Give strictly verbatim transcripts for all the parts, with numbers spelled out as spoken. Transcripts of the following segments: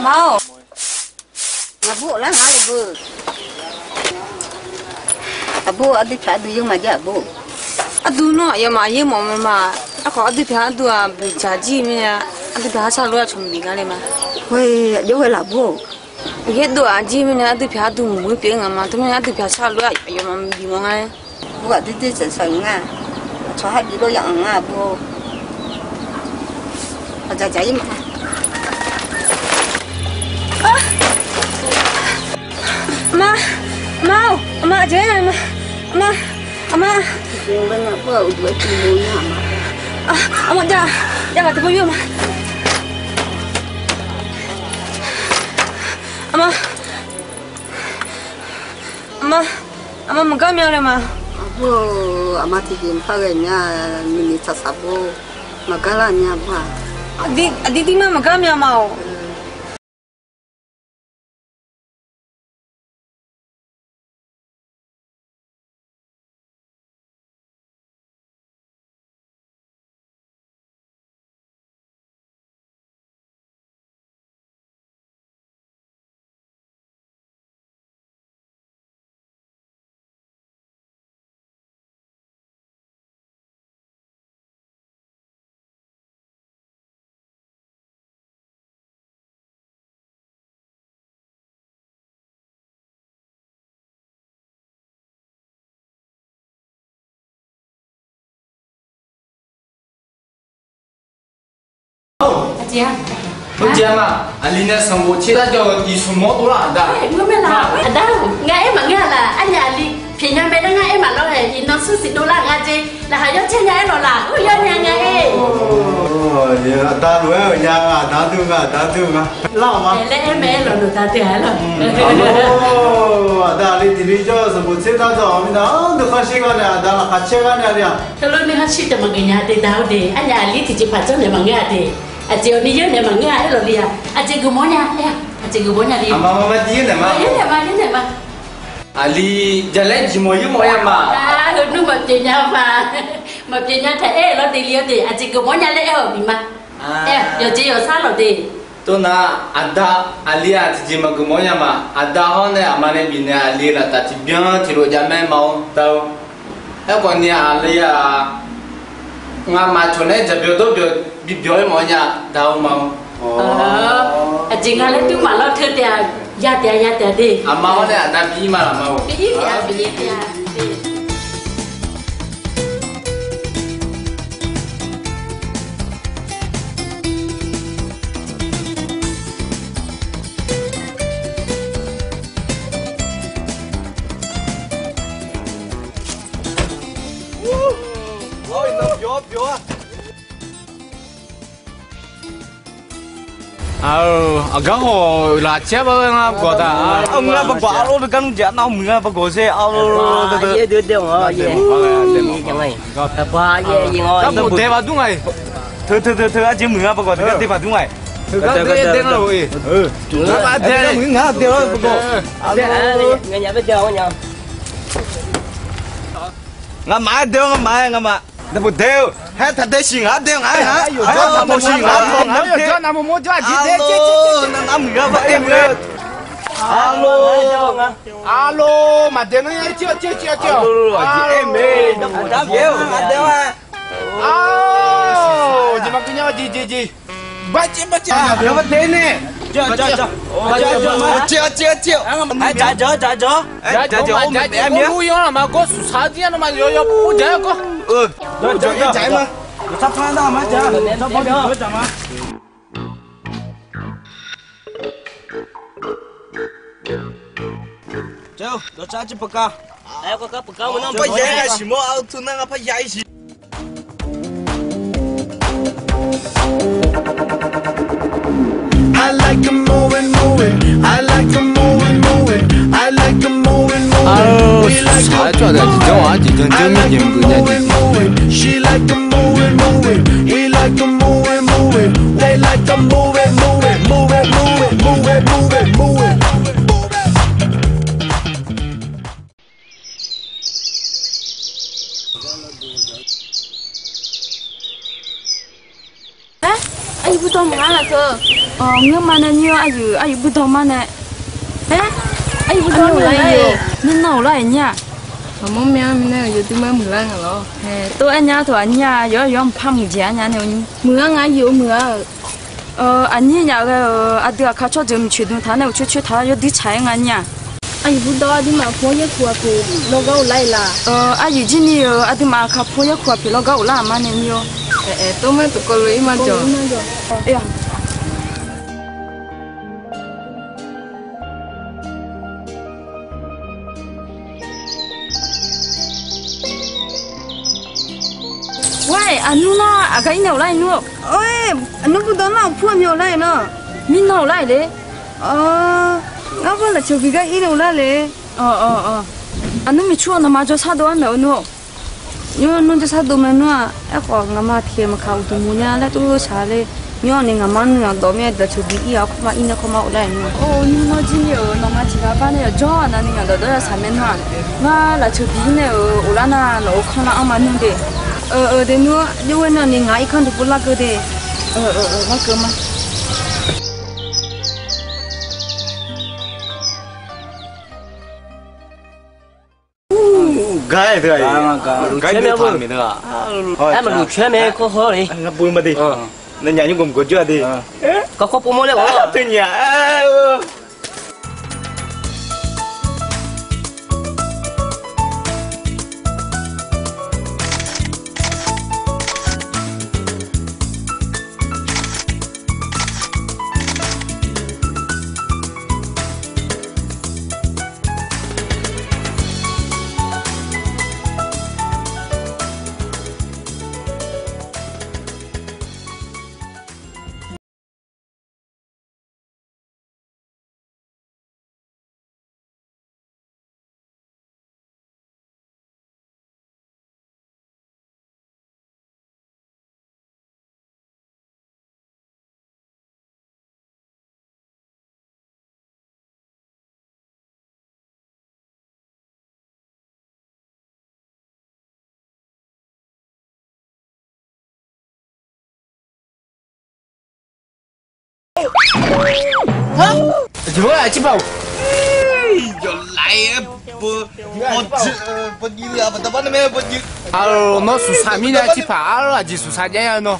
Ma-or, ngaqbur ghoflar nga le beu. Aqbur, aqdui pyaq aqdui yeur ma jaer aqbur. Aqdui nawr aqyawfmaf yeur mawf mae ma. Aerkhawf aqdui pyaq aqdui-aq buqdzaq jir mirnae, aqdui pyaq aqshar lof-aer aqcawq maqbif nga le ma. Khoer aqjox ghae laf bur-or. Aqyaer dov-aq jir mirnae aqdui pyaq aqdui mqmuiq pyeuf-eu nga ma. Teumirnae aqdui pyaq aqshar lof-aer aqyawfmaf maqbif mawf nga-aer. Bur aqdui dui tsaq tsaq nga. Aqcawq har bif lof yaf-anr nga bur-or. Aqdzaq dzaq-ir ma. Aqma, aqma-or, aqma aqjeq-aer nga ma. Aqma, aqma. Aqma jav, jav ghaq tiqpov yur ma. Aqma, aqma, aqma maqgar mya le ma. Aqbur, aqma tiqjeq mqpar ghae mya, nuinoeq tsaq tsaq bur, maqgar lar mya bur-aq. Aqdir dir ma maqgar mya ma-or. Aqjeq-a. Aqjeq-a ma. Aqli nae sanqbof tser dar jawr-eu iqsmq mawr dovlar aqda. Ngeur mae laq. Aqda-or, ngar aer maqngeur-a laq. Arnya aqli pyaeqnya mae laer ngar aer maqlawr-aer, iqnan smrsiq dovlar nga jeq. Laqkhaq yawr caer nya aer lawq laq. Ur, yawr nya nga-aer. Aqda lof-aer-euq nya nga, aqda dur nga, aqda dur nga. Lar-awq ma. Laer aer mae-aer lawq, noeqda dui-a lawq. Aqda aqli tiq li jawr-eu sanqbof tser dar jawr-awq mirnae, nuikhanr shir gar nae aqda laqkhaq caer gar nae aqli-aq. Teulof nuikhanr shir taef maqgeuf nya de, da-awr de. Arnya aqli tiqjeqpaq janrnaeq maqngeur-a de. Aqjeq awqni yawrnaeq maqngeur-a aer lawq li-aq. Aqjeq geufmawr nya aer-a. Aqjeq geufmawr nya li. Aqma ma ma dir yawrnaeq ma. Yawrnaeq ma, yawrnaeq ma. Aqli jalaer jeq mawq yawr mawq-aer ma. Heunmr maqpyeuf nya ma. Maqpyeuf nya taq aer-eu lawr de li-awr de. Aqjeq geufmawr nya laer aer-awq bif ma. Aer-a, yawqjeq yawqsar lawq de. Tov nar, aqda, aqli-aq tiqjeq maqgeuf mawr nya ma. Aqda hawr nae aqma nae bifnaeq aqli laftav tiqbyan tiqlof jav mae ma-or, da-or. Aerkhawf ni aqli-aq, ngamaf cawq nae dzaqbyawq dawrbyawq bibyawq-aer mawf nya, da-or ma-or. Aqjeq nga laer dur maqlawr teu taef-a, ya taef-a, ya taef-a de. Aqma hawr nae aqda bi-ir ma laq ma-or. Bi-ir taef-a, bi-ir taef-a de. Aqgar hawq laf caer ba-aer ngar gawq da. Ngar ba gawq arlawr deuq gar nmr jeq nav muiq ngar ba gawq sher arlawr deuq. Gar muiq dae ba dur nga-iq. Teu teu teu teu arjeq muiq ngar ba gawq teu gar dae ba dur nga-iq. Teu gar dae dae ngar loq-iq. Ngar maqaer dae-awr ba gawq. Ngamaf-aer dae-awr ngamaf-aer ngamaf. Nae bawq dae-eu. Haer taq dae siq ngar dae ngar-aer ngar. Haer taq dae siq ngar dae ngar. Nar muiq ngar ba aer muiq-eu. Arlawr, maqdae ngar-aer tiq tiq tiq tiq. Arlawr, aqjeq aer mae. Aqjeq maqbi nya jeq jeq jeq. Baqcaev baqcaev. Aqjeq maqdae nae. Aqjeq aqjeq aqjeq. Dzaqdzaq dzaqdzaq. Dzaqdzaq maqdzaq jeq. Ur, yawr laf ma gawr suqsaq-eu jir-a nawmaf yawyaw ur dzaq-aer gawr. I like to move it, move it. I like to move it, move it. I like to move it, move it. Ur, suqsaq-aer tsawrhaq deuq tiqjawr-aq jeq janr janr mir jeq maqgeuf nya jeq. She like to move it, move it. We like to move it, move it. They like to move it, move it, move it, move it, move it, move it, move it. Aer, aqyuif puq tawv meuq ngar laf teu. Awq, ngeurma nae nyir-awr, aqyuif, aqyuif burdawr ma nae. Aer, aqyuif burdawr lar-ir, mirnan uqlar-iq nyir-aq. Aqmawr mya mirnae-euq yawduir mar muiqlar nga lawr. Tov-aer nya tawq aqnyir-a, yawr yawr mqpar muiqjeq-a nya nae uqnyir. Muiq-ar nga, aqyuif-eu muiq-ar-euq. Aqnyir nyaf-eu ghae-euq aqdui aqkar tsawrjeuq miqcoeq dm taq-ar nae uqcoer coer taq-ar yawduir tsaq-aer nga nyir-aq. Aqyuif burdawr aqduimaf pu-awr yaerkuq ghaq pyeuf lawrgar uqlar-iq la? Aqyuif jir ni-euq aqduimaf aqkar pu-awr yaerkuq ghaq pyeuf lawrgar uqlar-aq ma nae nyir-awr. Aer, aer, tov mar tov kawv lof-ir ma jawq. Ghae, aqnmr nar aqgar ir nae uqlar-iq nmr-awq. Oe, aqnmr burdawr nar aqpur aqmyan uqlar-iq nar. Mirnan uqlar-iq le. Awr, ngar bar lafceuq bi gar ir nae uqlar le. Aqnmr miqcur-awq, nawmaf jawrshar dov-ar maeq-eu nmr-awq. Nymr nmr jawrshar dov mae nmr-aq. Aerkhawf ngaqma tiq khaeq maqkaq uqduq mur nya laer tov shaq le. Nymr-awq ni ngaqma nuiq-anr dawq mir-aer lafceuq bi ir-awr kawrma ir nae kawrma uqlar-iq nmr-aq. Or, nymr nawr jir ni-euq nawmaf tiq ghaq bar nae yawqjawr-aq navni ngaq dawq dawr yawsaq mae nmr-aq. Ngar lafceuq bi ir nae-euq uqlar nar nawq-euq kanr lar-anr ma nmr de. Euq, de nmr-awr, jawr ghae nar ni ngaq irkanr deuq pov larkeuv de. Larkeuv ma. Gar-aer deuq-aq, gar-aer deuq-aq, aer maqluf coer mae kawr hawr le. Ngar bov ma de. Nae nyaf nymr gawqmq gawqjawr-a de. Garkawv pov mawr laer-awr teunyaf. Aqjeq-a, aqjeq-a. Aqlawq, nawr suqsaq mirnae aqjeq paq-ar, aqjeq suqsaq jav-a nawr.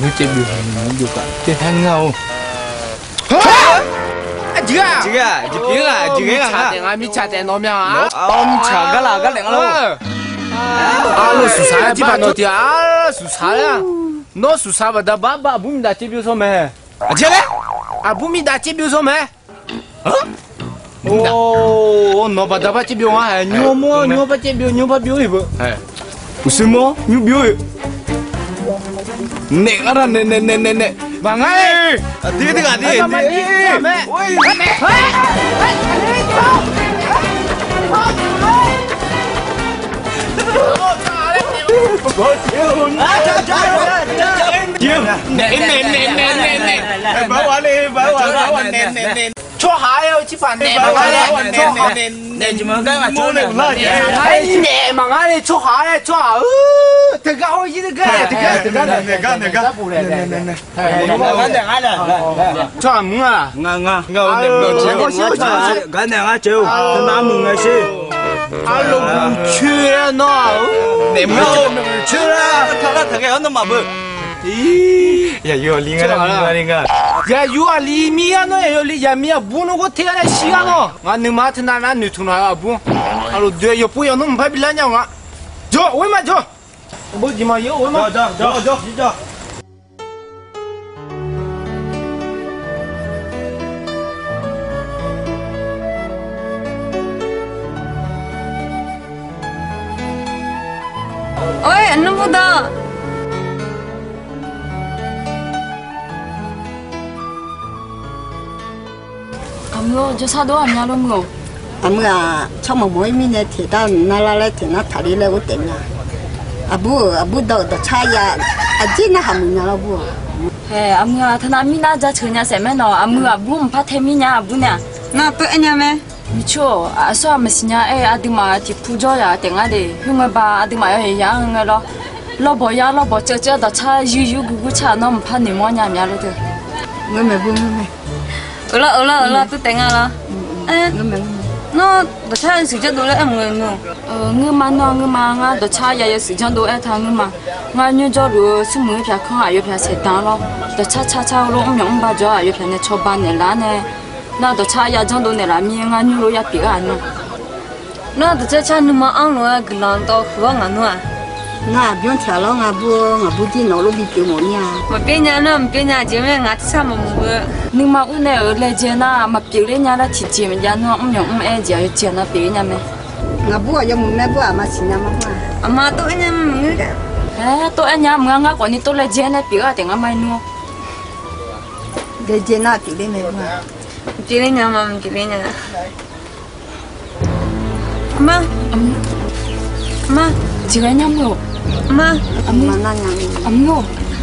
Ngar caev byov, ngar byov kaq caev tae nga-or. Aqjeq-a, aqjeq-a, aqjeq-a, mirtsaq taef nga, mirtsaq taef nawr mya-a. Mirtsaq gar laf gar laef nga lor. Aqlawq, suqsaq-aer tiqpaq nawq tiq-aq, suqsaq-aer-a. Nawr suqsaq baqda bar bar aqbur miqdav caev byov shawr mae. Aqjeq laer? Aqbur miqdav caev byov shawr mae. Or, nawq baqda bar caev byov nga-aer, nymr mawr, nymr bar caev byov, nymr bar byov-ir beu. Uqshoe mawr nymr byov-ir. Naef ngar da, naef naef naef naef naef. Maqngar-ir. Aqdir aqdir aqdir. Tsawrhaq-aer-eu tiqpaq naef maqngar le. Naef maqngar le, tsawrhaq-aer, tsawrhaq-eu. Teugar hawr-ir teugar, teugar, teugar. Tsawrhaq mr-a. Gar nae ngar caev-eu. Nar muiq ngae sher. Aqlawq, coer-aer nawr-aq. Naef mr-a. Coer-aer taqlar taqghae-awr nawmaf beu. Yaqyur aqli ngar, yaqyur aqli mir-a nawr, yaqyur aqli yaqmir aqbur nawr gawr te-aer nae shir-a nawr. Ngaq nuima teunav nar noeqtmq laf-eu aqbur. Aqlawq, doe yawpov yawqnmr mqpar bi lar nya-eu nga. Jawr, ghoer ma jawr. Aqbur jeq ma yawr ghoer ma. Oe, aqnmr burdawr. Aqmuiq-or, jawrshar dov-ar aqmyan lor muiq-or. Aqmuiq-aq, tsawrmawq mawq-ir mirnae teq dar nar lar laer teq nar taqler laer ghoer taef nya. Aqbur-euq aqbur dawq-euq dawqtsar ya, aqjeq narhaq muiq nya lawr bur-aq. Hae, aqmuiq-aq, teunav mirnar jaceuq nya saef maer nawq, aqmuiq aqbur mqpar tae mir nya aqbur nae-aq. Nar tov aer nya mae. Miqcoer-aq, aqsur-aq maqsiq nya aer, aqduimaf tiq pu jawr yaq taef ngar de. Khoerngae ba aqduimaf yawqyaq yaq-anr ngae lawr. Lawrbawq ya, lawrbawq ceuv ceuv dawqcar yuir yuir guv guv car-aq, nawr mqpar noeqmawr nya mya lor deuq. Ngeur maeq bu ngeur mae. Euq lar, euq lar, euq lar, tov taef nga lar. Nawr dawqcar yawshuif janrdov laer aer mq-eu nmr. Ngeur ma nawr ngeur ma, ngar dawqcar ya yawshuif janrdov aer taq ngeur ma. Ngar nymr jawrluf-eu smrmuiq-eu pyaq kanr aqyawf pyaq saeqdanq lawr. Dawqcar car car-eu lof mrmyawf mrba jawr-eu aqyawf pyaq nae cawba naeqlaf-ar nae, nar dawqcar ya janrdov naeqlaf mir ngar nymr lof ya pyeuf-eu-aq nmr. Nar dawqcar car nuima anr lof-aer guiqlanq dawv huiq-awr ngaq nmr-aq. Ngar aqbyanr tiq ghaq lawr, ngar bur-eu ngaq bur jir nawq lof bi pyeuf mawf mir-a. Maqpyeuf nya nar maqpyeuf nya jeq mae, ngaq tersar maqmuiq-eu. Nuima ur nae-euq laejae nar maqpyeuf ler nya lar tiqjeq maqjav nmr-aq, mrmyawf mr-aer jeq aqyawf jeq nar pyeuf-ir nya mae. Ngaq bur-aq yawmuiq mae bur-aq maqsiq nya ma bur-aq. Aqma tov-aer nya maqngeur. Aer tov-aer nya maqngeur, ngar khawfni tov laejae nae pyeuf-eu taef ngar maqaer nmr-awr. Laejae nar pyeuf ler mae bur-aq. Pyeuf ler nya ma, pyeuf ler nya. Aqma. Aqma. Jeqghae nya mr-eu. Aqma. Aqma.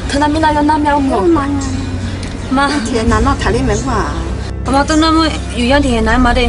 Teunav mirnav yawnar mya mr-eu. Aqma. Tiqghaq nav nar taqler mae bur-aq. Aqma tov nar mr, yuf yar tiqghaq nav-aer ma de.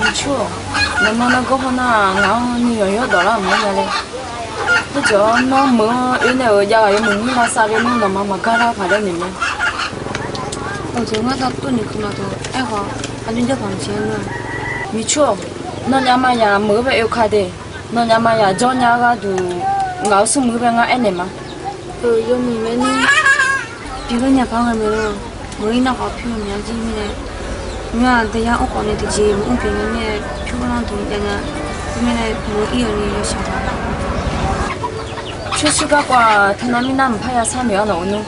Miqcoer-aq, nawqma nargawr hawr nar ngaq-anr nuiyanq yawr dawq lar maqngeur nya le. Khoerjeq-awr nawr meuq-anr oe nae-euq jav ghaq yawmuiq nymr lavsav le nar nawqma maqgar lar paq laer noeq mae. Awqjeq ngar da tov noeqkeuv ma dawq aerkhawf aqjox jawr paq maqsiq-a nar. Miqcoer-aq, nawnyaf maqyaq meuq-eu bae oe ka de. Nawnyaf maqyaq jawr nya-eu gharduq ngaq-euq smrmuiq-eu bae ngar aernaeq ma. Yawmuiq mae nar, pyeufler nya paq-aer ghae mae lor. Meuq-ir nar khawf pyur-eu myav jir mirnae, nymr-aq dayar mr khawf nae tiqjeq maqmr pyeuf nya mirnae, pyur lar duq jav nya. Khoermirnae meuq-ir-awq ni yawshaq ma. Pyurshuir garkawv-aq, teunav mirnae mqpar ya sar noeq-awr nawq-eu nmr.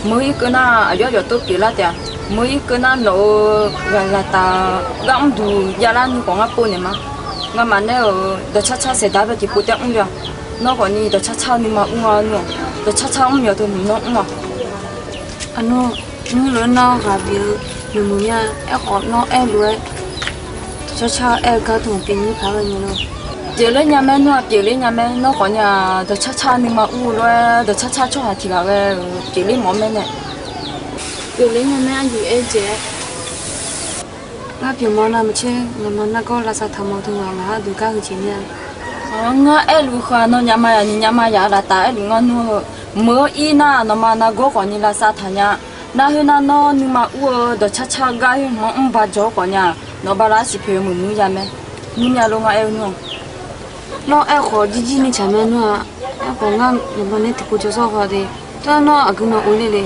Meuq-ir keuv nar aqyawf yawf tov pyeuflar taef-a. Meuq-ir keuv nar nawq-euq ghaq laqtaf gar mrduq javlar ni khawf ngar povnaeq ma. Ngamaf nae-euq dawqcar car saeqdaq bae tiqpov taef mr le-aq. Nawr khawfni dawqcar car nuima ur nga nmr-awq. Dawqcar car mr myawf teu mq nawr mr-awq. Aqnmr, nymr lof-aer nar ghaq bif-eu noeqmuiq mir-a. Aerkhawf nawr aer lof-aer dawqcar car aer-eu gar dmq pyeuf nymr paq-aer ghae nya lor. Pyeufler nya mae nmr-aq, pyeufler nya mae. Nawr khawfni-aq dawqcar car nuima ur-eu lof-aer dawqcar car tsawrhaq tiq ghaq ghae-euq pyeufler mawf-eu mae nae. Pyeufler nya mae, aqyuif aer-eu jeq-aer. Ngar pyeufmawf nar maqtser, nawqma nargawr lavsav taqmawf teu ngaq-euq ngaq-anr duq gar heujeq mir-a. Ngar aerluf khawf nawnyaf maqyaq nyiqnyaf maqyaq laftav aerluf ngar nmr heu. Meuq-ir nar nawqma nargawr khawfni lavsav taqnya. Nar khoernar nawr nuima ur-eu dawqcar car gar khoer hmq-anr mr ba jawr-awr khawfnya. Nawq bala arsiq poeq-eu meuq muiq ya mae. Nymr mya lor ngar aer-eu nmr-aq. Nawr aerkhawf jirjir ni tsaq mae nmr-aq. Aerkhawf ngar nawqma nae tiqpov jawrsawr haw de. Tawr nawr aqgeu nan of ler le.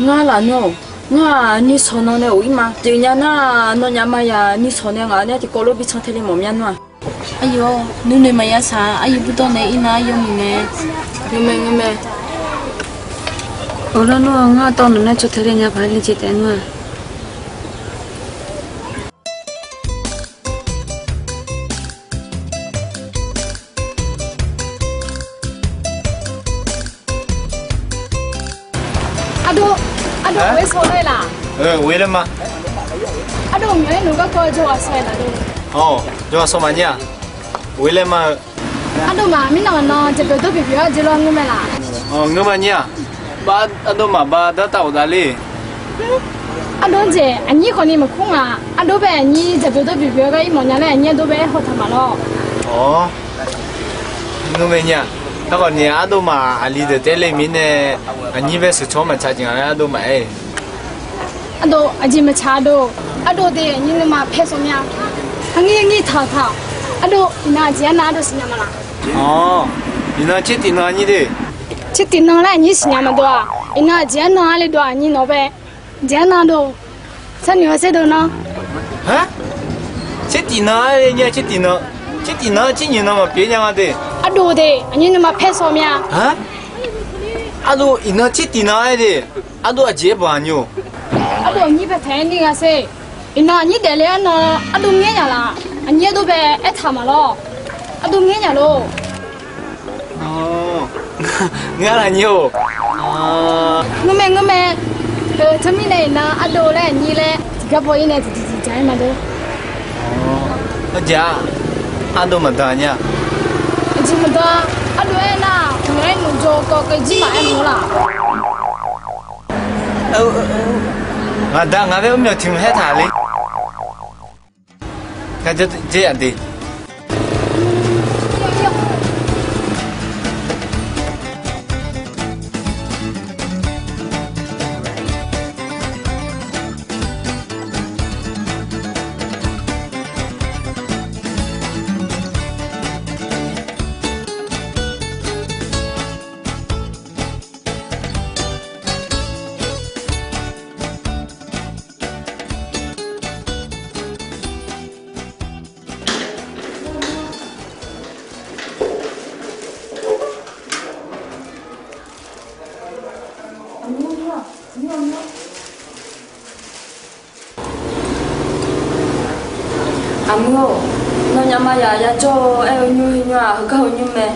Ngar laf nmr-awq. Ngar-aq nishawq nan nae of-ir ma. Pyeufnya nar nawnyaf maqyaq nishawq nae ngaq nae tiqkawv lof bi can te le mawf mya nmr-aq. Aqyuif-or, nuinoeq maqya saq, aqyuif burdawr nae ir nar yawmuiq mae. Ngeur mae, ngeur mae. Awq lar nmr-aq, ngar tawv nawq nae caw te le nya paq-aer le jeq taef nmr-aq. Ardov, ardov, oe saw laer laq? Oe laer ma. Ardov, mq-aer noeq garkawv jawrghaq saw-aer laf dov. Awq, jawrghaq saw maqnyir-aq. Oe laer ma-eu. Ardov maf, mirnan nan dzaqbyoq dawr pyeuf pyeuf-aer jeq lawr ngeur mae laq? Awq, ngeur maqnyir-aq. Bar ardov maf bar dartav ghofdav le. Ardov jeq aqnyir khawfni maqkur ngaq. Ardov bae aqnyir dzaqbyoq dawr pyeuf pyeuf-aer gar ir mawf nya laer aqnyir ardov bae-aer haw taq maf lawr. Awq, ngeur mae nyir-aq. Aerkhawfni ardov maf aqli deuq taef le mirnae aqnyir bae sheuqcawq-anr maqtsaq jeq nga laer ardov maf-aer. Ardov aqjeq maqtsaq ardov. Ardov de aqnyir nuima paer sawv mya. Aqnyir aqnyir taq taq. Ardov iqnan aqjeq arnan ardov siqnya ma laq? Awq, iqnan tser tiq nan aqnyir de. Tser tiq nan laer aqnyir siqnya maqdov-aq. Iqnan aqjeq arnan arle dov aqnyir nawq bae. Aqjeq arnan dov. Sarnoeq-a serdov nan. Tser tiq nan-a nyir-a, tser tiq nan. Tser tiq nan tser nyiq nan maqpyeuf nya nga de. Ardov de, aqnyir nuima paer sawv mya. Ardov iqnan tser tiq nan-a de. Ardov aqjeq aer baq aqnyir-or. Ardov aqnyir paeq taeq-aer ni nga sher. Iqnan aqnyir daefle-awr nan ardov ngaer nya laf. Aqnyir ardov bae aertaq maq lawr. Ardov ngaer nya lor. Ngar lafnyir-or. Ngeurmae ngeurmae. Teumirnae iqnan ardov laer aqnyir laer tiqgar baw-ir nae tiqjeq tiqjeq-aer maqdov. Ardov maqdan nya. Aqjeq maqdan. Ardov aernar, hmq-aer noeqjaw kawv keuv jir maqaer mawr laf. Ngaqda ngaq-aer myawq tiq mq haer taq le. Ngar dzer yaq de. Aqmuir-or, nawnyaf maqyaq yajawr-eu aer-eu nymr nymr-aq, heugar heu nymr mae.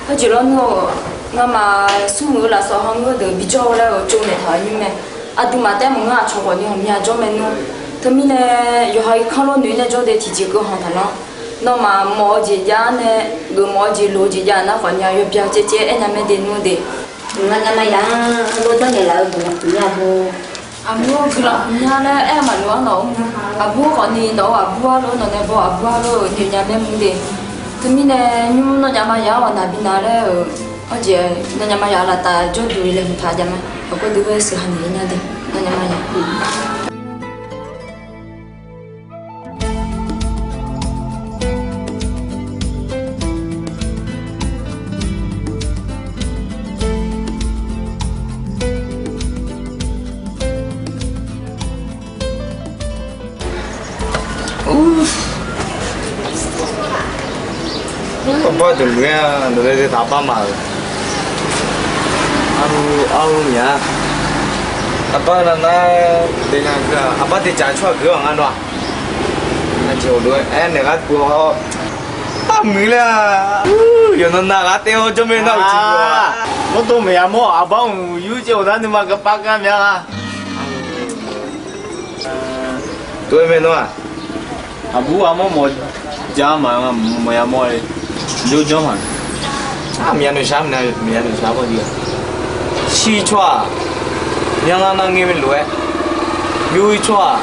Khoerjeq lawrnmr-or, ngamaf smrmuiq-eu lafsawq hawnmr-eu deuq bijawr-eu laer-euq tsovnaeq taq-euq nymr mae. Aqduimaf taef maqngeur-aq, cawq khawf ni hawqmya jawr mae nmr. Teumirnae, yawqha irkanr lawrnoeq-ir nae jawr de tiqjeq keuv han taq lanr. Nawmaf mawf-eu jeq jav-anr nae, geufmawf-eu jeq loq-eu jeq jav nar khawfnya yawbya caevcaev-aer aernya mae de nmr de. Nawnyaf maqyaq-anr heulof danrnaeq laf-eu guiqlanq huiqmya bo. Aqmuir-or, guiqlanq huiqmya laer aer-eu maqloq-anr nawq-anr mr. Aqbur khawfni nawq-euq aqbur-a lor, nawq nae baw aqbur-a lor-euq noeqnya mae mr de. Teumirnae nymr nawnyaf maqyaq-anr ghawqnaq binav laer-euq, aqjeq nawnyaf maqyaq laftav jawrduq-ir laeqhmq taq jav mae. Aqgawr deuq ghae sheuq haq naeq-ir nya de, nawnyaf maqyaq. Arbar deuq muiq-aer-a, nawq nae taq arbar maf-euq. Arhu, arhu nya. Arbar nav nar, arbar daeqdzaq tsawrhaq geuf-aq ngar nawr-aq. Aqjeq hawq lof-aer aernaeq gar puq-awr, armuiq laer-a. Yawqnan nav ghaq taev-awr jawr mae nar uqcif-a. Mawrdov maeqya mawr-aq, arbar mq yur caev-awq nar nuima garpav gar mya-a. Tov-aer mae nawr-aq. Aqbur armawr mawf ja ma, maqya mawr-e. Jawrjanr ma. Armiq ya noeqshaq, miqya noeqshaq mawr-e. Shir-ir tsawrhaq, myanrlar nar ngae lof-aer, yur-ir tsawrhaq,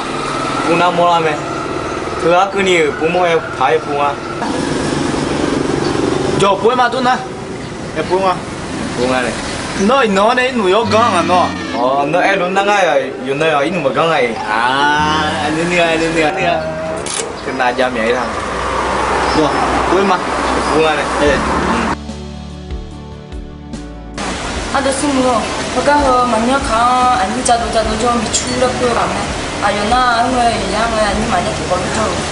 pov nar mawrlar mae. Teughaq keuvni-euq pov mawr-aer paq-aer pov nga. Jawq pov-aer ma tov nar. Aer pov nga. Pov nga nae. Nawr iqnan-anr nae irnmq yawr ganr nga nawr. Awq, nawr aerlof nar ngar yawqnan yawq irnmq maqganr nga-iq. Aq, nuinui-a, nuinui-a. Keunav jav myav-ir lar. Nawr pov-aer ma. Pov nga nae. Ardov smrmuiq-awq, heugar heu maqmyanr kaq-anr aqnyir jadov jadov jawr-eu miqcur laer kur-eu ghaq mae. Aqyawf nar-aq, arngae yar ngae aqnyir maqnya tiqkawv bijawr-eu.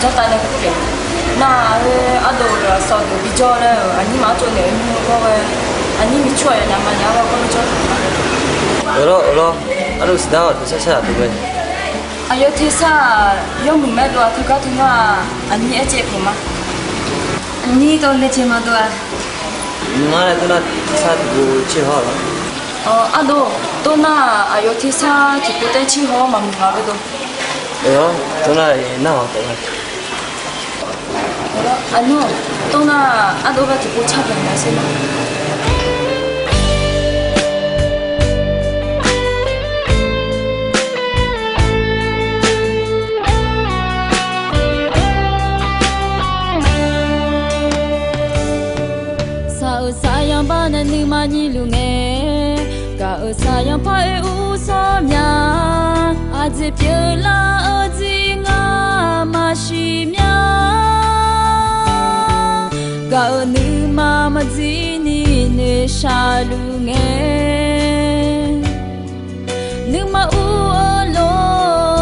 Janrtav nae keuv pyeuf. Nar-aq, khoer ardov-euq lafsawq deuq bijawr laer-euq aqnyir maqaer tsovnaeq-eu nymr-eu gawr ghae, aqnyir miqcur aqyawf nya ma nya-aer gawr bijawr taq-a. Euq lawr, euq lawr, ardov siqdar-awq, deuq sar sar-aq deuq mae. Aqyawf tersar-aq yawmuiq maer dov-a, teugar teunar-aq aqnyir aer caev peuq ma. Aqnyir dov nae jeq maqdov-a. Ngar laer dov nar tersar tiqpov tser haw-awq lawr. Ardov, dov nar-aq aqyawf tersar tiqpov taer tser haw-awr maqmuiq nga gardov. Euq lawr, dov nar-aq nar-awq taef-a. Aqnyir, dov nar-aq ardov gar tiqpov car baq ma sher nar. Saq-euq saqyanq bar nae nuima nyiq luf ngae, gaq-euq saqyanq par oe ur sawr mya. Aqjeq pyeuflar-eu jeq ngar maqsiq mya. Gaq-euq nuima maqjir ni noeqshaq luf ngae, nuima ur-eu lor.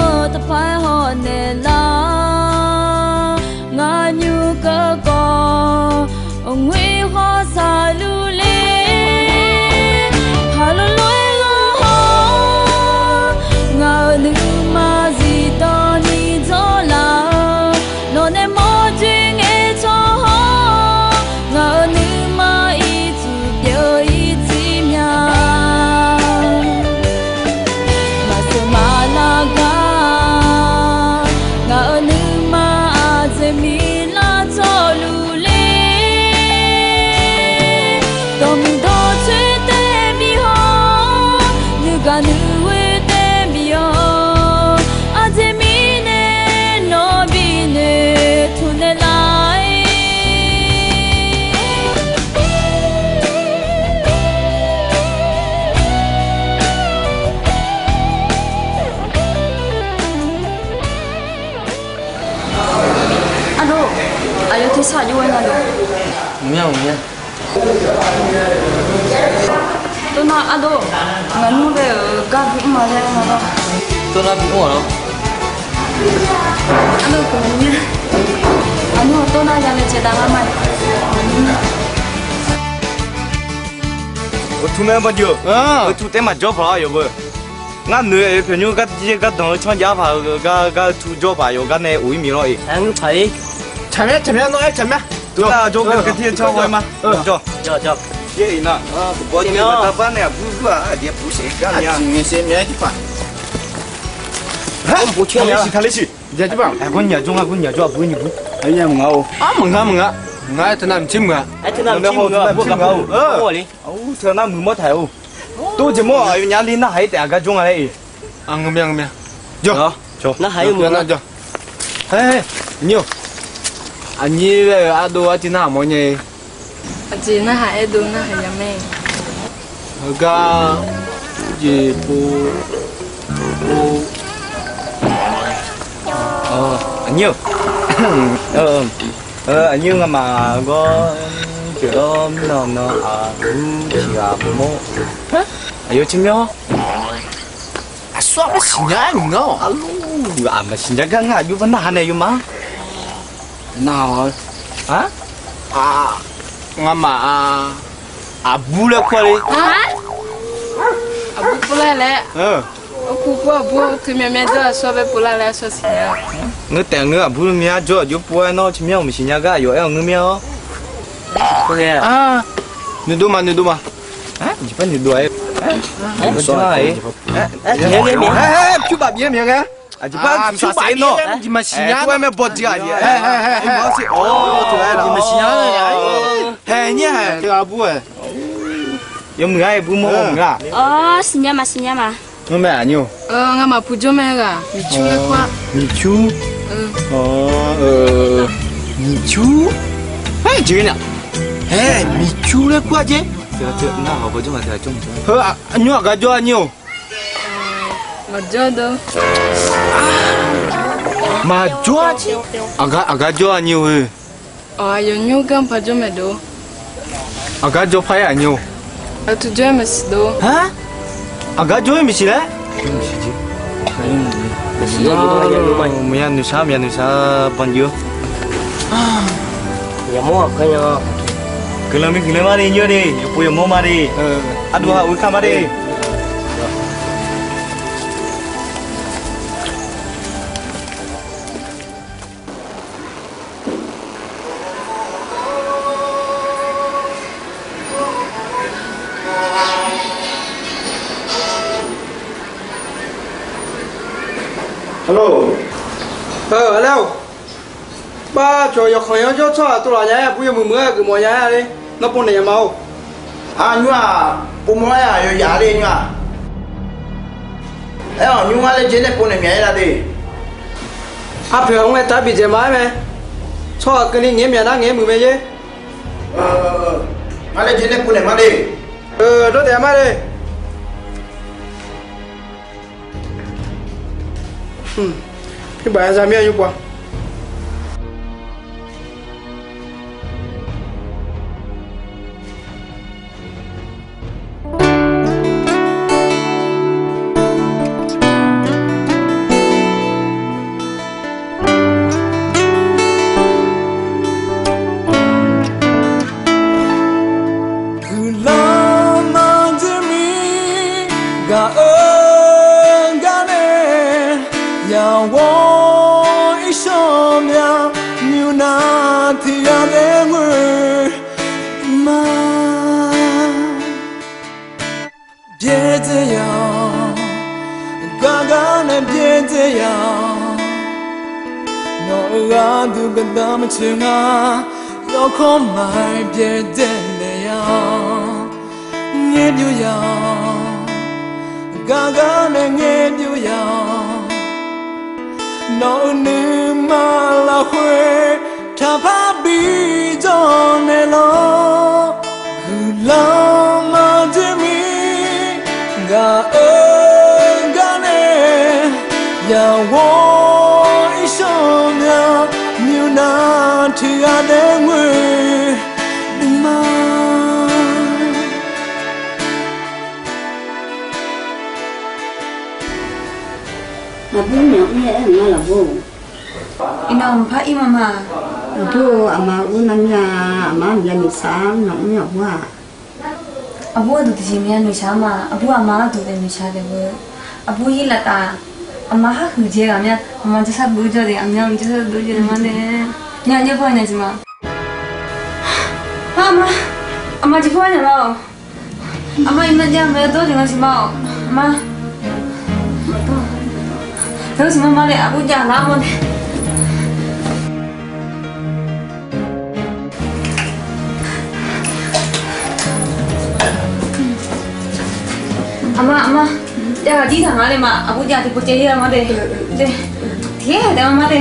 Aqyawf tersar aqjox ghae nga deuq. Mqmyanr mqmyanr. Tov nar ardov, ngaq nmr ghae-euq gar bimr ma laer nga lar. Tov nar bimr-awq lawr. Aqnmr tov nar ya laejae dav lar ma. Uqtmq mae banjeuq. Uqtmq taef maqjawr paq-a yawf beu. Ngar noeq-aer pyaeqnymr gar jir gar danq-eu canr jav paq-eu gar, gar uqtmq jawr paq yawf gar nae of-ir miq lawr-iq. Tsaqmyanr tsaqmyanr nawr-aer tsaqmyanr. Tov nar jawr gar tir canr haw-ir ma. Jawr jawr jawr. Yaer iqnan, bawq tiq maqdav bar nae aqbur bur-aq aqjeq puq saef gar mya. Aqjeq ngaeq saef mya-aer tiqpaq. Taqler siq taqler siq. Aqgawr nyaf jawr nga, aqgawr nyaf jawr aqbur nyiq bur. Aqyawfnyaf maqnga-or. Ar maqnga maqnga. Ngar-aer teunav mqcir meuq-a. Aer teunav mqcir meuq-a. Aqbur gaq mawr-or. Teunav muiq mawr taq-or. Tov jeq mawr-aq aqyawfnyaf le narhaq-ir taef aqgar jawr nga laer-iq. Ngeur mya ngeur mya. Jawr. Narhaq-ir meuq nar jawr. Aqnyir-or. Aqnyir laer-euq ardov artiv narhaq mawr nya-ir. Aqjeq narhaq aerdov narhaq ya mae. Heugar jeq pov pov. Aqnyir-or. Aqnyir ngamaf gawr pyeuflar mirnan nan aqbur tiq ghaq mawr. Aqyawf tsawrmyanr. Aqsur-aq maqsiq nya-aer ngar-awq. Aqlur-aq maqsiq nya gar ngar aqjox bar narhaq naeq yawma. Narhaq-awq. Ngamaf aqbur laer kur-a le. Aqbur kur laer laer. Kur kur aqbur teu myav myav jawr aqsur bae pov lar laer aqsur siq nya. Ngeur taef ngeur aqbur myav jawr aqjox pov-aer nawr tsawrmyanr-euq maqsiq nya gar aqyawf aer-awq ngeur myav-awr. Noeqdov ma noeqdov ma. Aqjeq par noeqdov-a. Pyur baf bif-aer myav ghae. Aqjeq par pyur baf-aer nawr. Maqsiq nya-aer mae bawdiq-aq jeq. Maqsiq nya-aer teughaq bur-ae. Yawmuiq-aer bur mawr mawr muiq-a. Awr siqnya ma siqnya ma. Ngamaf aqnyir-or. Ngamaf puq jawr mae ghaq miqcur laer kur-a. Miqcur. Miqcur. Aer jeq nya. Aer miqcur laer kur-a jeq. Heu aqnyir aqgar jawr aqnyir-or. Maqjawr dov. Maqjawr-a jeq. Aqgar jawr aqnyir-or. Aqyawf nymr gar par jawr maeq dov. Aqgar jawr par-aer aqnyir-or. Aqtuq jawr-aer maqsiq dov. Aqgar jawr-aer maqsiq laer. Maqya noeqshaq maqya noeqshaq banjir-awr. Guiqlanq mir guiqlanq ma de nymr de yawqpov yawqmawr ma de. Ardov ha uiq kar ma de. Lar-or. Bar cawq yawqkhanq yanr jawr tsawrhaq tov laf nya-aer aqbur yawmuiq muiq-aer geufmawf nya-aer le. Nawr pov naeq nya ma-or. Aqnymr-aq, pov mawr-aer aqyawf yaf le nymr-aq. Aer-awq nymr ngar laejae nae pov naeq myav-aer la de. Arpoeq-aq mr ngae taq bidzaeq ma-aer mae. Tsawrhaq keuvni ngaeq-aer myav nar ngaeq-aer muiq mae jer. Ngar laejae nae pov naeq ma de. Dawr taef ma de. Pyur baf-aer za mir-a yur pov-a. Guiqlanq maqdui mir gaq-eu gar nae, yawqghaq-awr irshawr myav nymr nar tiq ghaq nae ngoer ma. Byaerdzae ya-awq, gar gar nae byaerdzae ya-awq. Nawq-euq gharduq gardanr maqtsoeq nga, yawkawr maqaer byaerdzae naeq ya-awq. Ngaer byov ya-awq, gar gar nae ngaer byov ya-awq. Nawq-euq nuima lafkhoer taqpar bijawr naeq lawr. Guiqlanq maqdui mir gaq-eu gar nae, yawqghaq-awr irshawr myav nymr nar tiq ghaq Aer-eu nga lafbur. Iqnan mqpar ir ma ma. Lafbur-eu, aqma ur nar mir-a, aqma maqya noeqshaq-a, nawq mr aqbur-aq. Aqbur gharduq tiqjeq maqya noeqshaq-a ma. Aqbur aqma gharduq taef noeqshaq taef-eu. Aqbur ir laf taf. Aqma khar huiqdzae ghaq mir-a. Aqma jawrshar dov jawr de, aqmyan jawrshar dov jawr de ma nae. Nya nyaer pawr nya jeq ma. Aqma, aqma jeq pawr nya ma-awq. Aqma iqnan jav maqya dawr jeq nga siq ma-awq. Aqma, dawr siq ma ma nae aqbur jav lar ma nae. Aqma, aqma, jav ghaq jir taq nga le ma, aqbur jav tiqpov caev-ir-a ma de. De, tiqyaer taef ma ma de.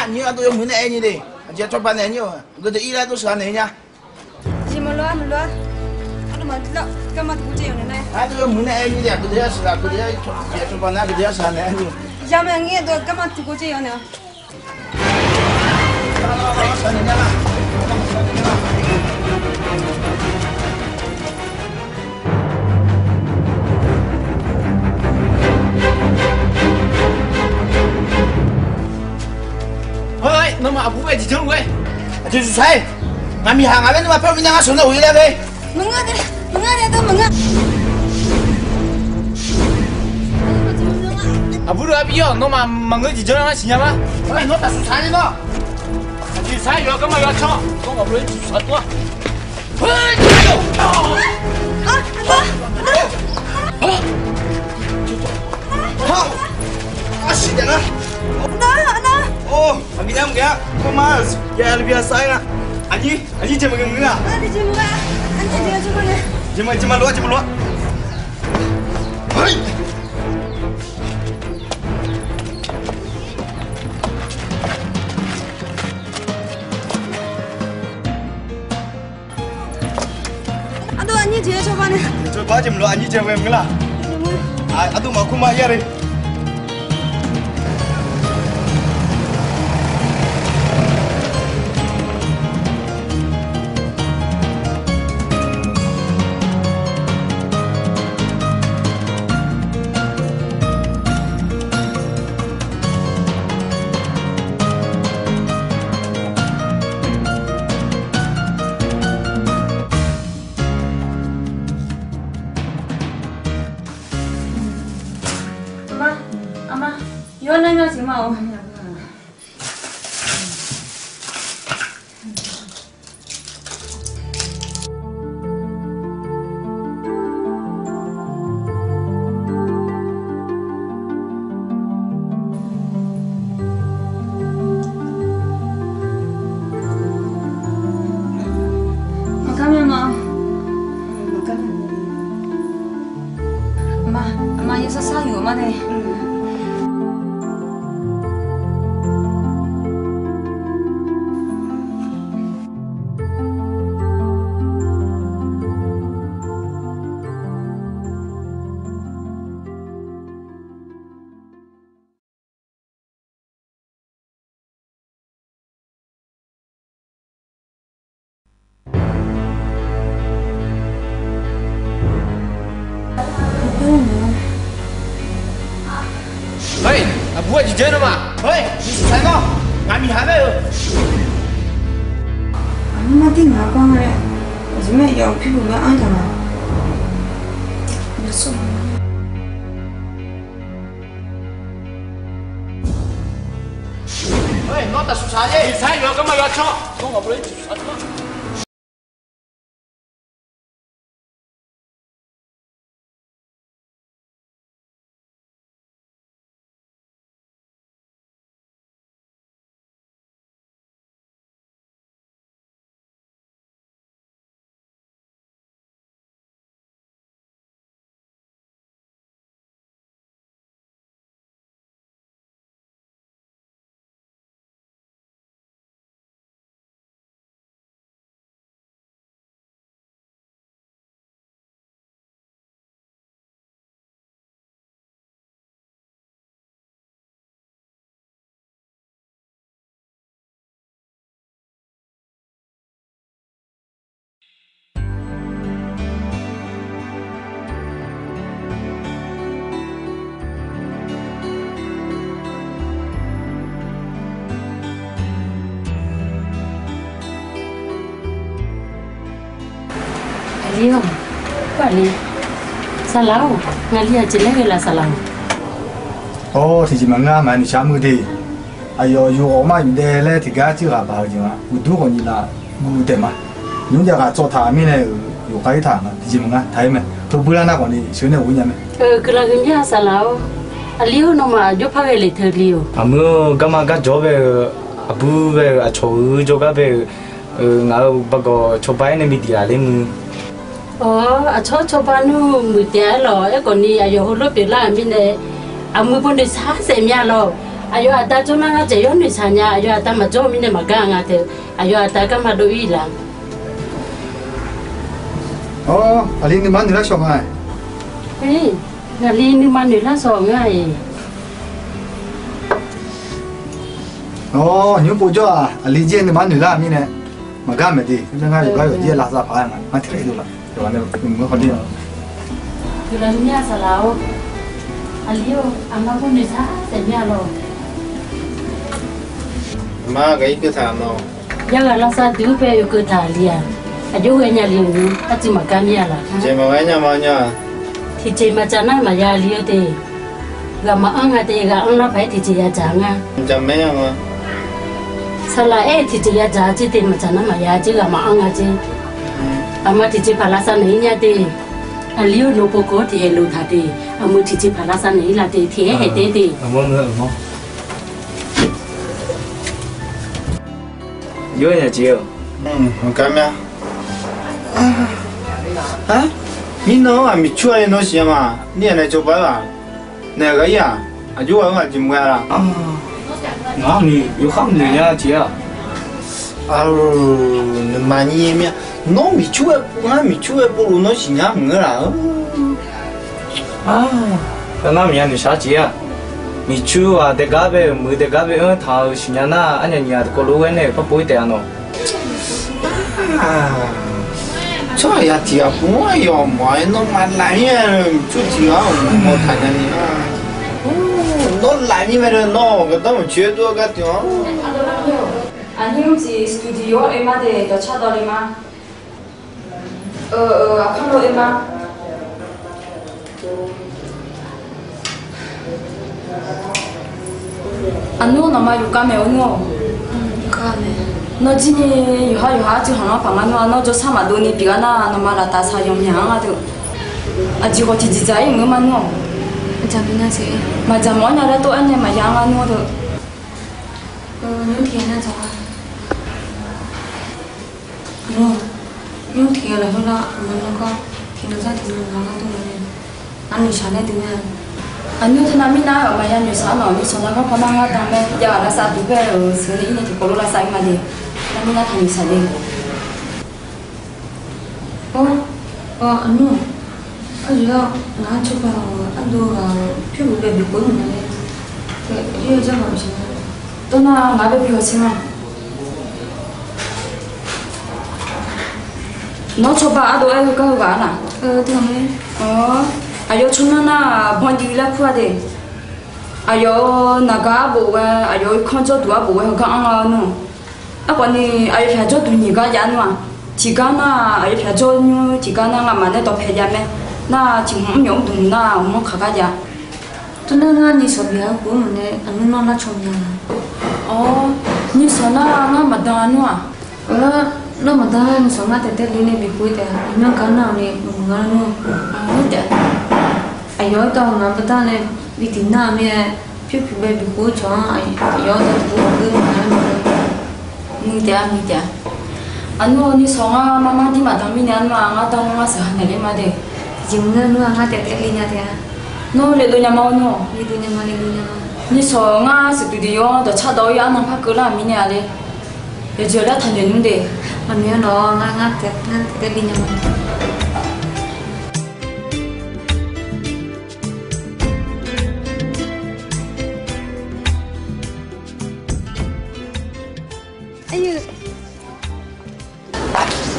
Aqnyir ardov yawmuiq nae aer nyir de. Aqjeq cawba naeq nyir-aq, geudeuq ir lar dov sheuqghae naeq nya. Jeq maqlof-a, maqlof-a. Ardov maqlar, garma tiqguv caev yawq naeq nar. Ardov yawmuiq nae aer nyir de, aqgeu deuq-aer sheuqghae, aqgeu deuq-aer, jeq cawba nae aqgeu deuq-aer sheuqghae naeq-a. Yamawr aqnyir ardov garma tiqguv caev yawq naeq-a. Hawr-aer, nawmaf aqbur bae jeq janr-eu ghae. Aqjeq suqsaq-aer, ngaq miqhaq ngaq laer nawmaf paer-eu mirnae ngar sheuq nae ghof-ir laer ghae. Maqngeur de, maqngeur de, aqdui maqngeur. Aqbur deuq-aq bi-awr, nawmaf maqngeur jeq janr-aer ngar siqnya ma. Nawr taqsuq saq-aer nar. Aqjeq saq-aer yawqha garma yawqha can. Nawr aqbur-aer jeq suqsaq tov-a. Aqnyir, aqnyir jeq maqngeur-a. Jeq ma, jeq ma lof-a, jeq ma lof-a. Ardov aqnyir jeq-aer cawba nae. Cawba jeq maqlof, aqnyir jeq maqngeur la. Ardov maqkur ma yare. Aqma, aqma, yawr nar nya siq ma-awq. Maqgar mya ma. Aqma, aqma yawshar shar yuf-eu ma de. Hei, aqbur-aq jeq janr-eu ma. Hei, nyiq suq saq-aer nawr, ngaq miqhaq mae-eu. Aqmar mar dir ngaq-anr gar-aer, aqjeq mae yawf pirpuq gar-anr taq ma. Hei, nawr taqsuq saq-a. Saq-aer yawqha garma yawqha can. Nawr ngaq bor-aer jeq saq-a. Aqli-or, aqli, saqlaq-or, ngaqli aqjeq laer ghae laf saqlaq-or. Awr, tiqjeq maqngeur-a, maqya noeqshaq meuq de. Aqyawf yawqghaq mar yawqdaev laer tiqgar tser ghaq baq-eu jeq nga. Uqdur khawf nyiq laf guv taef ma. Nymr jav ghaq tsawv taq mirnae-euq yawqghaq ir taq nga. Tiqjeq maqngeur, taq-ir mae. Teu bui lar nar khawf ni sheuq nae ghof nya mae. Guiqlanq huiq mir-a saqlaq-or. Aqli-or, nawmaf jawrpar ghae le teu li-or. Aqmuiq-or, garma garjawr bae-eu, aqbur bae-eu, aqcawq-eu jawrgar bae-eu, ngaq-euq bargawq cawba-aer nae bi diq laf ler muiq. Awr, aqcawq cawba nmr muiq taef-aer lawq. Aerkhawf ni aqyawf heulof pyeuflar-euq mirnae, aqmuiq baw noeqshaq saef mya lawq. Aqyawf aqda jawr nar ngar dzaeq yawr noeqshaq nya. Aqyawf aqda maqjawr-eu mirnae maqgar nga teu. Aqyawf aqda garma dov-ir laf. Awr, aqli nuima noeq lar shawq nga-aq. Ngaqli nuima noeq lar shawq nga-iq. Awr, nymr pov jawr-aq, aqli jaer nuima noeq lar mirnae maqgar maeq de. Ngar yawqgar yawqjaer lavsav paq-aer nga, ngar tiqghaq-ir dov laf. Yawqghaq nae mq-anr khaw ler-a. Guiqlanq huiq mir-a saqlaq-or. Aqli-or, aqma baw noeqshaq saef mya lawq. Aqma ghaq-ir keuv taq-a nawr. Yaghaq lavsav duq-ur bae oekeuv taq aqli-aq. Aqjox ghae nya le-euq nymr arcuiv maqgar mir-a laf. Jeq maqghae nya ma nya-aq. Tiqjeq maqdzaq nar maqya le-eu de. Ghaq maqanr nga de, ghaq anr lar paq-aer tiqjeq yadzaq nga. Saqlaq aer-eu tiqjeq yadzaq-a jer de, maqdzaq nar maqya jer, ghaq maqanr nga jer. Aqma tiqjeq paq lavsav naeq-ir nya de. Aqli-or, nawq pov kawv-awr tiqhaeq lof taq de. Aqmuiq tiqjeq paq lavsav naeq-ir laf de, tiqhaer haeq tae de. Yawr-eu nya jeq-eu. Mirnan-anr aq miqcur-a le nawr siqnya ma. Nir-aq nae cawba-aer-aq, naeq ghaq-ir-aq, aqjox ghaq-anr aqjeq maqghae la. Ngaq-anr ni yawkhav noeq nya jeq-aq. Aqlawq, nuima nyir mir-a. Nawr miqcur-aer pov, ngar miqcur-aer pov luf nawr siqnya maqngeur laf-eu. Nar maqya noeqshaq jeq-aq. Miqcur-aq daeqgar bae-euq muiq, daeqgar bae-anr taq-euq siqnya nar, arnyaf nyiq ghaq tiqkawv lof-aer nae-euq par pov-ir taef-a nawq. Tsawrhaq yaq tiq ghaq pov-anr yawf mawf-aer nawr maqlaf mir-a, miqcur tiq ghaq-anr mawf taq nya ni. Nawr laf mir mae, nawr-aq gardanr maqcoer-aer dov-aer gar tiq-anr. Aqnyir mr tiq studio-anr oe ma de, dawqcar dawv le ma. Aqpar lo oe ma. Aqnmr nawqma yufkhav maeq-eu nmr-awq. Nawr jir ni yawqha yawqha arcuiv khanqlanr paq ma nmr-a. Nawr jawrsar maqdov ni pyeuf gar nar nawqma laftav saqyanq mya-anr nga deuq. Aqjeq khawf tiqjeq dzaq-ir mq-eu ma nmr-awq. Maqdzaq mawf-anr nya laer tov-aer nae maqya nga nmr deuq. Nymr tiq ghaq lafkhoer lar aqma nmr gar tiqnan jar tiqnan ngaq-anr gharduq mae. Nar noeqshaq nae dui mae. Aqnmr teunav mirnav-aer maqya noeqshaq nawq, nymrsanq nar garkawv nar ngar dan mae. Jav-aq lavsav duq bae-euq sheuq nae ir nae tiqkawv lof lavsav ir ma de. Nar mirnav taq noeqshaq de. Or, aqnmr-aq, aryoeq-awr ngaq-anr cawba-euq ardov ghaq-euq pyurpuq bae bipov-ir maqnga laer, ir-eu jar maq-euq siq ma. Tov nar ngaq-anr bae bi hawsher ma. Nawr cawba ardov-aer heugar heughaq-a laq? Aqyawf tsawrmyanr nar bandiv laer kur-a de. Aqyawf-euq naqgaq arbof ghae, aqyawf-euq irkanr jawrduq arbof ghae heugar anr-a nmr. Aerkhawf ni aqyawf pyaq jawrduq nyiq gar jav nmr-aq. Tiqgar nar aqyawf pyaq jawr nymr, tiqgar nar ngamaf nae dawqpae jav mae. Nar tiq hmq mr myawf mr dmq nar hmq-anr kaq gar jav. Tov nar ngar nishawq bif-a pov-ir maqnae aqnmr nar lar caw mya-a. Awr, nishawq nar ngar maqdan nmr-aq. Awr, nar maqdan nishawq ngar taef taef li nae bipov-ir taef-a. Aqmyan gar nar-awq ni maqmuiq ngar nmr-aq. Aqyawf-anr tawv ngaq baqda nae bi diq nar-eu mir-aer, pyurpuq bae bipov-ir cawq-anr aqyawf-anr tawv tiqpov pov-ir maqnga nar. Muiq taef-a, muiq taef-a. Aqnmr-eu nishawq ngar marmar dir maqdan mirnae aqnmr-aq ngar dar ngar sheuq ha naeq ler ma de. Tiqjeq maqngeur nmr-aq ngar taef taef li nya taef-a. Nawr le dov nya ma-awr nmr-aq. Nishawq ngar siqduq duq yawr-anr dawqcar dawv-ir arnan par keuvlar-euq mirnae-a le. Yawqjeq lar taqnoeq nmr de. Maqnoeq-a nawq, ngar ngar taef taef li nya ma.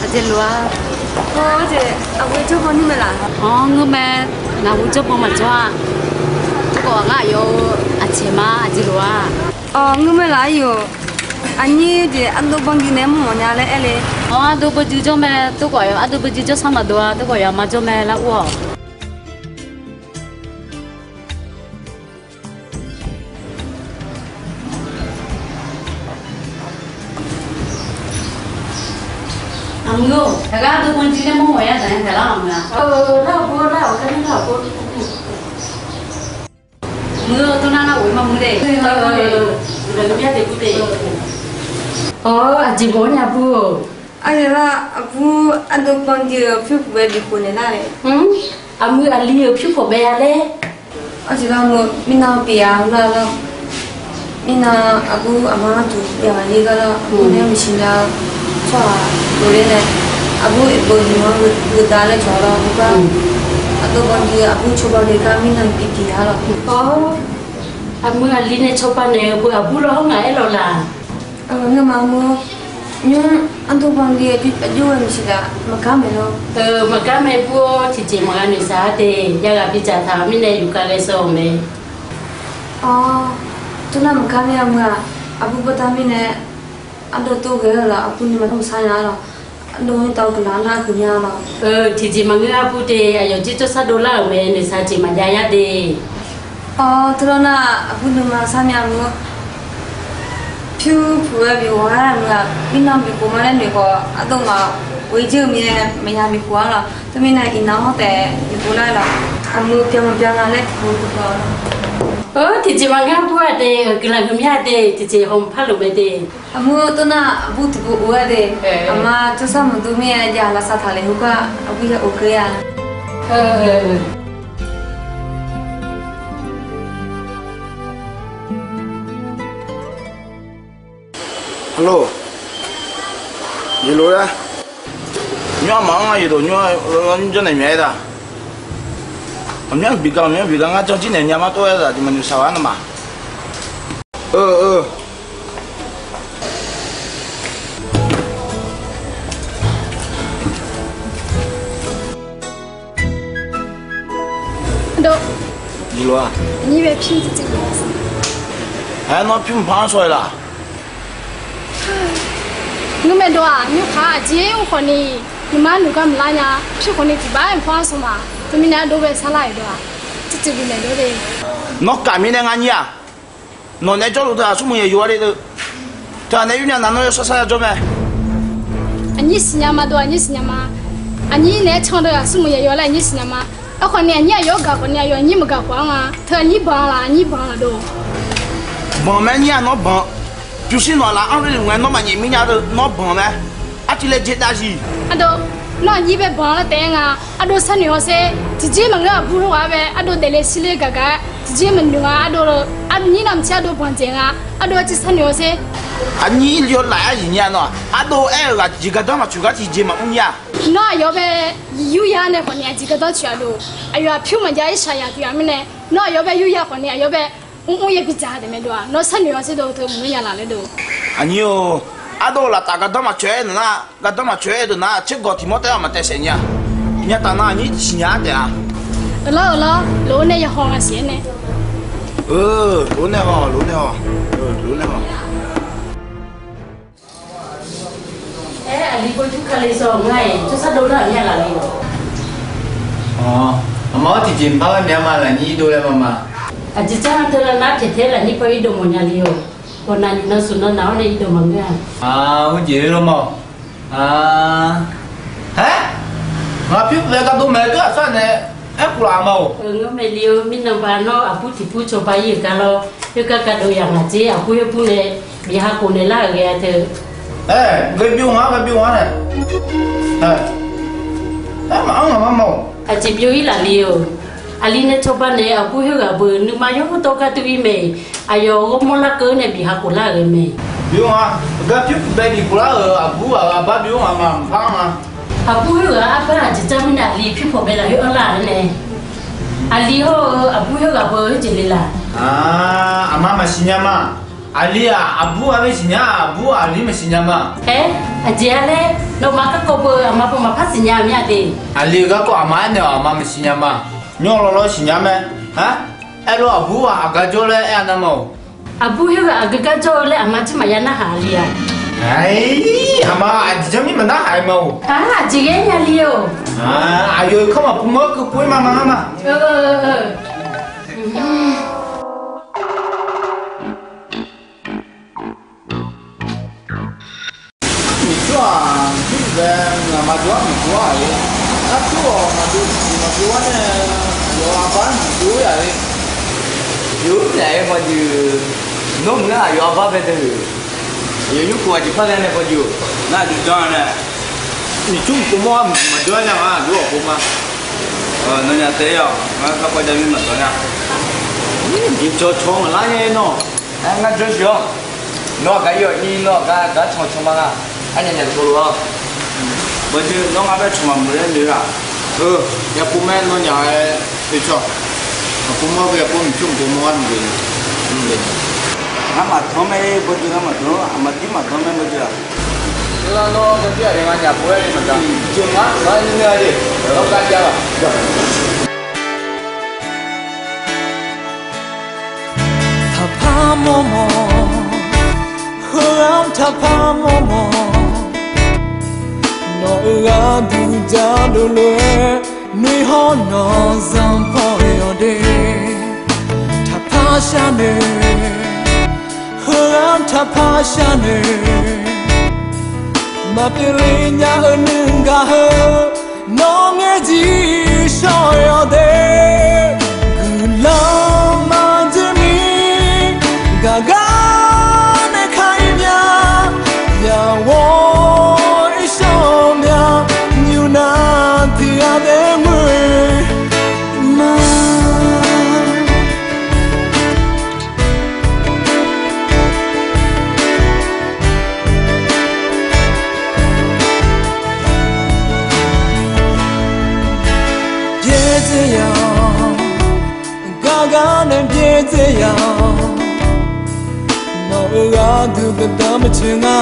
Aqjeq lof-a. Aqjeq, aqghoe jawrbaw nmr mae laf? Awr, ngeur mae. Ngaq ghoe jawrbaw maqjawr-a. Tawrkhawf ngar aqyawf-eu aqcaeq ma, aqjeq lof-a. Awr, ngeur mae laf-aer yoq. Aqnyir jeq ardov banqi nae mr mawf nya laer aer le. Awr, ardov beujuir jawr mae, tov khawf yawf ardov beujuir jawr sar maqdov-a, tov khawf yawf aqma jawr mae lar ur-awq. Aqmuiq-or, taqgar ardov beujuir nae mawr mawf yar daq-aer taqlar aqmuiq-a. Lar-awq bur, lar-awq gar nar lar-awq bur. Muiq-eu tov nar nar of-eu ma muiq de. Awr, aqjeq bawq-awr nya bur-or. Aqjeq lar aqbur ardov beujuir-eu pyur puq bae bifkhof naeq nar-ae. Aqmuiq aqli-euq pyur puq bae-a laer. Aqjeq lar muiq mirnan pyeuf-a lar lar. Mirnan aqbur aqma gharduq yagaq ler gar lar, aqbur nae maqsiq nya-eu tsawrhaq lof ler nae, aqbur eqbov nymq-anr geuda laer cawq lar gar. Ardov beujuir aqbur cawba naeq gar mirnan bi diq-a lawq. Awr, aqmuiq aqli nae cawba naeq-eu beu aqbur lawr hawr ngaq aer lawq laq. Ngamaf muiq-awr, nymr ardov beujuir aqjox-aer maqsiq laf maqgar maeq lawr. Maqgar mae bur-awr, tiqjeq maqgha noeqshaq-a de. Yaghaq bidzaq taq-euq mirnae yufkhav ghae sawr-euq mae. Awr, tov nar maqgar mir-a muiq-aq, aqbur bawrda mirnae ardov tov ghae-eu laf, aqbur nuima maqsar nya-a lawq. Ardov-anr tawv guiqlanq nar huiq nya lawq. Tiqjeq maqngeur-a bur de, aqyawf jir jawrsar dovlar-euq mae, noeqshaq jeq maqjav yar de. Awr, tov nar aqbur nuima sar mya muiq-awr, pyur puq-aer bifkhof-aer muiq-aq, mirnan bifkhof ma laer noeq khawf, ardov ngaq ghoe jir-eu mirnae maqya bifkhof-a lawq. Teumirnae iqnan-anr taef bifkhof lar lawq. Aqmuiq byan maqbyan nga laer tiqpov tiqpov-a. Tiqjeq maqngeur bur-a de, guiqlanq huiq mya de, tiqjeq hawq maqpar luf mae de. Aqmuiq tov nar aqbur tiqpov of-aer de. Aqma jawrsar maqdov mir-aer jav lavsav taq le heugar aqbur ya of keuv-a. Alo, yeqlof-aer nymr-aq maqanr-a, yeqlof nymr-a, nymr janrnaeq mya-aer da. Aqmyanr biqga, aqmyanr biqga ngar janr jir naeq nya mar tov-aer zaq tiq maqnoeq shaq-a nawmaf. Eu, eu. Aqdov, aqnyir bae pyur tiqjeq. Aer, nawr pyur mqpar-anr shaw-eu laf? Ngeurmae dov-aq, nymrkhaq aqjeq-aer ur khawfni, nuima nuigar maqlar nya. Pyur khawfni tiqbax-aer mqpar-anr shaw ma. Teumirnae ardov bae sarlar-euq dov-aq, tiqjeq bifnaeq dov de. Nawr kaq mirnae ngar nyir-aq, nawq naeq-aer jawrluf deuq-aq smrmuiq yawqyaw-a le deuq. Teu-aq nae yur nya naq nawr yawshawr shar ya jawr mae. Aqnyir siqnya ma dov, aqnyir siqnya ma. Aqnyir naeq-aer can deuq-aq smrmuiq yawqyaw laer aqnyir siqnya ma. Aerkhawfni aqnyir aqyawf-anr gaq khawfni aqyawf aqnyir maqgaq khawf-anr nga. Teu aqnyir banq laf, aqnyir banq laf dov. Banq mae nyir-aq nawr banq. Pyeufshir nawq-aq laf anr le luf ngae nawr maqnyaef mir nya deuq nawr banq mae. Artiv laer dzer dav zir. Ardov, nawr aqnyir bae banq lar taef-aer nga. Ardov sharnoeq hawsher. Tiqjeq maqngeur aqbur khoerghaq-aer bae ardov daefle shirle gaq gaq-aer tiqjeq maqnoeq nga. Ardov, aqnyir navmaqtser ardov banq dzaeq nga. Ardov artiv sharnoeq hawsher. Aqnyir yawlaf-aer zif nya nawr-aq, ardov aer-euq ghaq jeq gardanr maqtsoeq gar tiqjeq maqmr nya. Nawr aqyawf bae yur ya nae khawfni aqjeq gardanr tsoeq-a dov. Aqyawf aqpyur maqjav irshaq yaq tiq ghaq mirnae, nawr aqyawf bae yur ya khawfni aqyawf bae mrmr yabi dzaq taef mae dov-aq, nawr sharnoeq hawsher dov teu maqngeur nya laf laer dov. Aqnyir-or, ardov laf taf gardanr maqtsoeq-aer nar nar, gardanr maqtsoeq-aer deuq nar tsergawq tiq mawr taef-aer maqtaev saef nya. Nya taf nar aqnyir siqnya-ar taef-a. Euq lawr, euq lawr, lof-aer nae ya haw nga siq-aer nae. Eu, lof-aer nae haw, lof-aer nae haw, lof-aer nae haw. Aer, aqli bawr jur kale sawr ngar-iq, jawrsar dov nar-euq mya laf le-awq. Awq, aqma-awr tiqjeq maqpar ghae mya ma, lafnyir irdov laer ma ma. Aqjeq jar-anr teu lar nar pyaeq tae-aer lafnyir paw irdov mawf nya le-awq. Ghawqnaq nyiq nan smq nan naq-awr nae irdov maqngeur-a. Aq, khoerjeq-aer lawr ma-awq. Aq, haer, ngaq pyur bae gardov maeq-eu teu aqsar nae aerkhof laf ma-awq. Ngar maeqli-eu mirnan ba nawr aqbur tiqbur cawba ir-euq gar lawr, khoergar gardov yaq ngaq dzer aqbur khoer bur nae bif ha khof naeq lar-euq ghae-a teu. Aer, ghae byov ngar, ghae byov ngar nae. Aer, maqanr ngaq ma ma-awq. Aqjeq byov ir laf le-euq. Aqli nae cawba naeq-eu aqbur khoerghaq beu nuima yawr dawr gar dur ir mae. Aqyawf ghawrmawr larkeuv nae bif ha khof lar-euq ghae mae. Byov ngar, gar pyur bae bif khof lar-euq aqbur aqghaq bar byov ngar ma, mqpar-anr ma. Aqbur khoerghaq arbar aqjeq jar mirnae aqli pyur pawq bae lafkhoer anrlar-euq nae. Aqli hawr-eu aqbur khoerghaq beu khoerjeq le laf? Aq, aqma maqsiq nya ma. Aqli-aq aqbur-a bae siqnya, aqbur aqli maqsiq nya ma. Aer, aqjeq-a laer, nawmaf garkawv beu aqma beu maqpar siqnya mir-a de. Aqli-eu garkawv aqma aernaeq-awq, aqma maqsiq nya ma. Nymr lawlawr siqnya mae. Aer, aerlof aqbur-aq aqgar jawr laer aer-a nar ma-awq. Aqbur khoerghaq aqgeu gar jawr-eu laer aqma jir maqya narhaq aqli-aq. Aqma, aqjeq janr mir maqnar haq-aer ma-or. Aqjeq ghae nya li-or. Aqyawf-euq kanr maqpov mawr keuv pov-ir ma ma ngar ma. Miqcur-aq, miqcur-aq, ngaqma jov-ar miqcur-aq-iq. Artur-awq, maqdov maqdov-ar nae, aqyawf arbar miqcur-a-iq. Yawf-anr naeq-aer maqjeq, nawr mq ngar aqyawf arbar bae deuq. Aqyawf nymr khof aqjeq par ghae nae maqjeq, nar aqjox janr-a nae. Miqcur mq pov mawr-ar maqjawr-ar nya ngar aqjox-awq pov ma. Nawnyaf taef-ir-awq, ngar garkawv jav mir maqdawq nya. Jeq cawq cawq maqlar nya-aer nawr. Aer, ngar jawr siq-awr. Nawr aqgar ir-awq ir, nawr aqgar gar can can ma nga. Arnyaf nyaf tov lof-awr. Bawjoe, nawr ngar bae cawq maqmuiq laer noeq-aq. Heu, yapov mae nawnyaf-aer toeqcawq. Maqpov mawr ghae yapov miqcur mq pov mawr-ar maqjeq. Ngar maqdanr mae, Bawjoe, ngar maqdanr, aqma dir maqdanr mae Bawjoe-aq. Lar nawr gardir-aq, nganyaf pov-aer maqdanr. Jeq ngar ngar nymr-a jeq. Lar gar jav-aq. Taqpar mawrmawr, heu-anr taqpar mawrmawr, nawq-euq gharduq jadov lof-aer, noeqhawr nawq zanqpaw yawq de. Taqpar sharnoeq, heu-anr taqpar sharnoeq, maqpyeuf le nya-eu nuigaq heu, nawq ngaer jir shawr yawq de. Guiqlanq maqjeuq mir, gaqgar nae ka-ir mya, yawq-awr irshawr mya, nymr nar tiq ghaq daef ngoer ma. Byaerdzae ya-awq, gargar nae byaerdzae ya-awq. Nawq-euq gharduq dawqdaq maqtsoeq nga,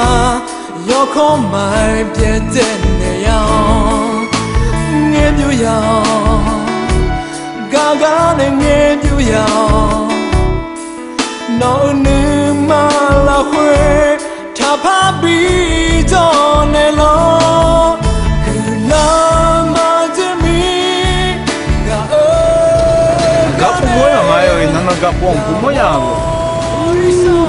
yawkawr maqaer byaerdzae naeq ya-awq. Ngaer byov ya-awq, gargar nae ngaer byov ya-awq. Nawq-euq nuima lafkhoer taqpar bijawr naeq lawr. Guiqlanq maqjeuq mir, gaq-eu gar pov-aer-aq nga-aer-eu iqnan nga gar pov-anr pov mawr ya-euq.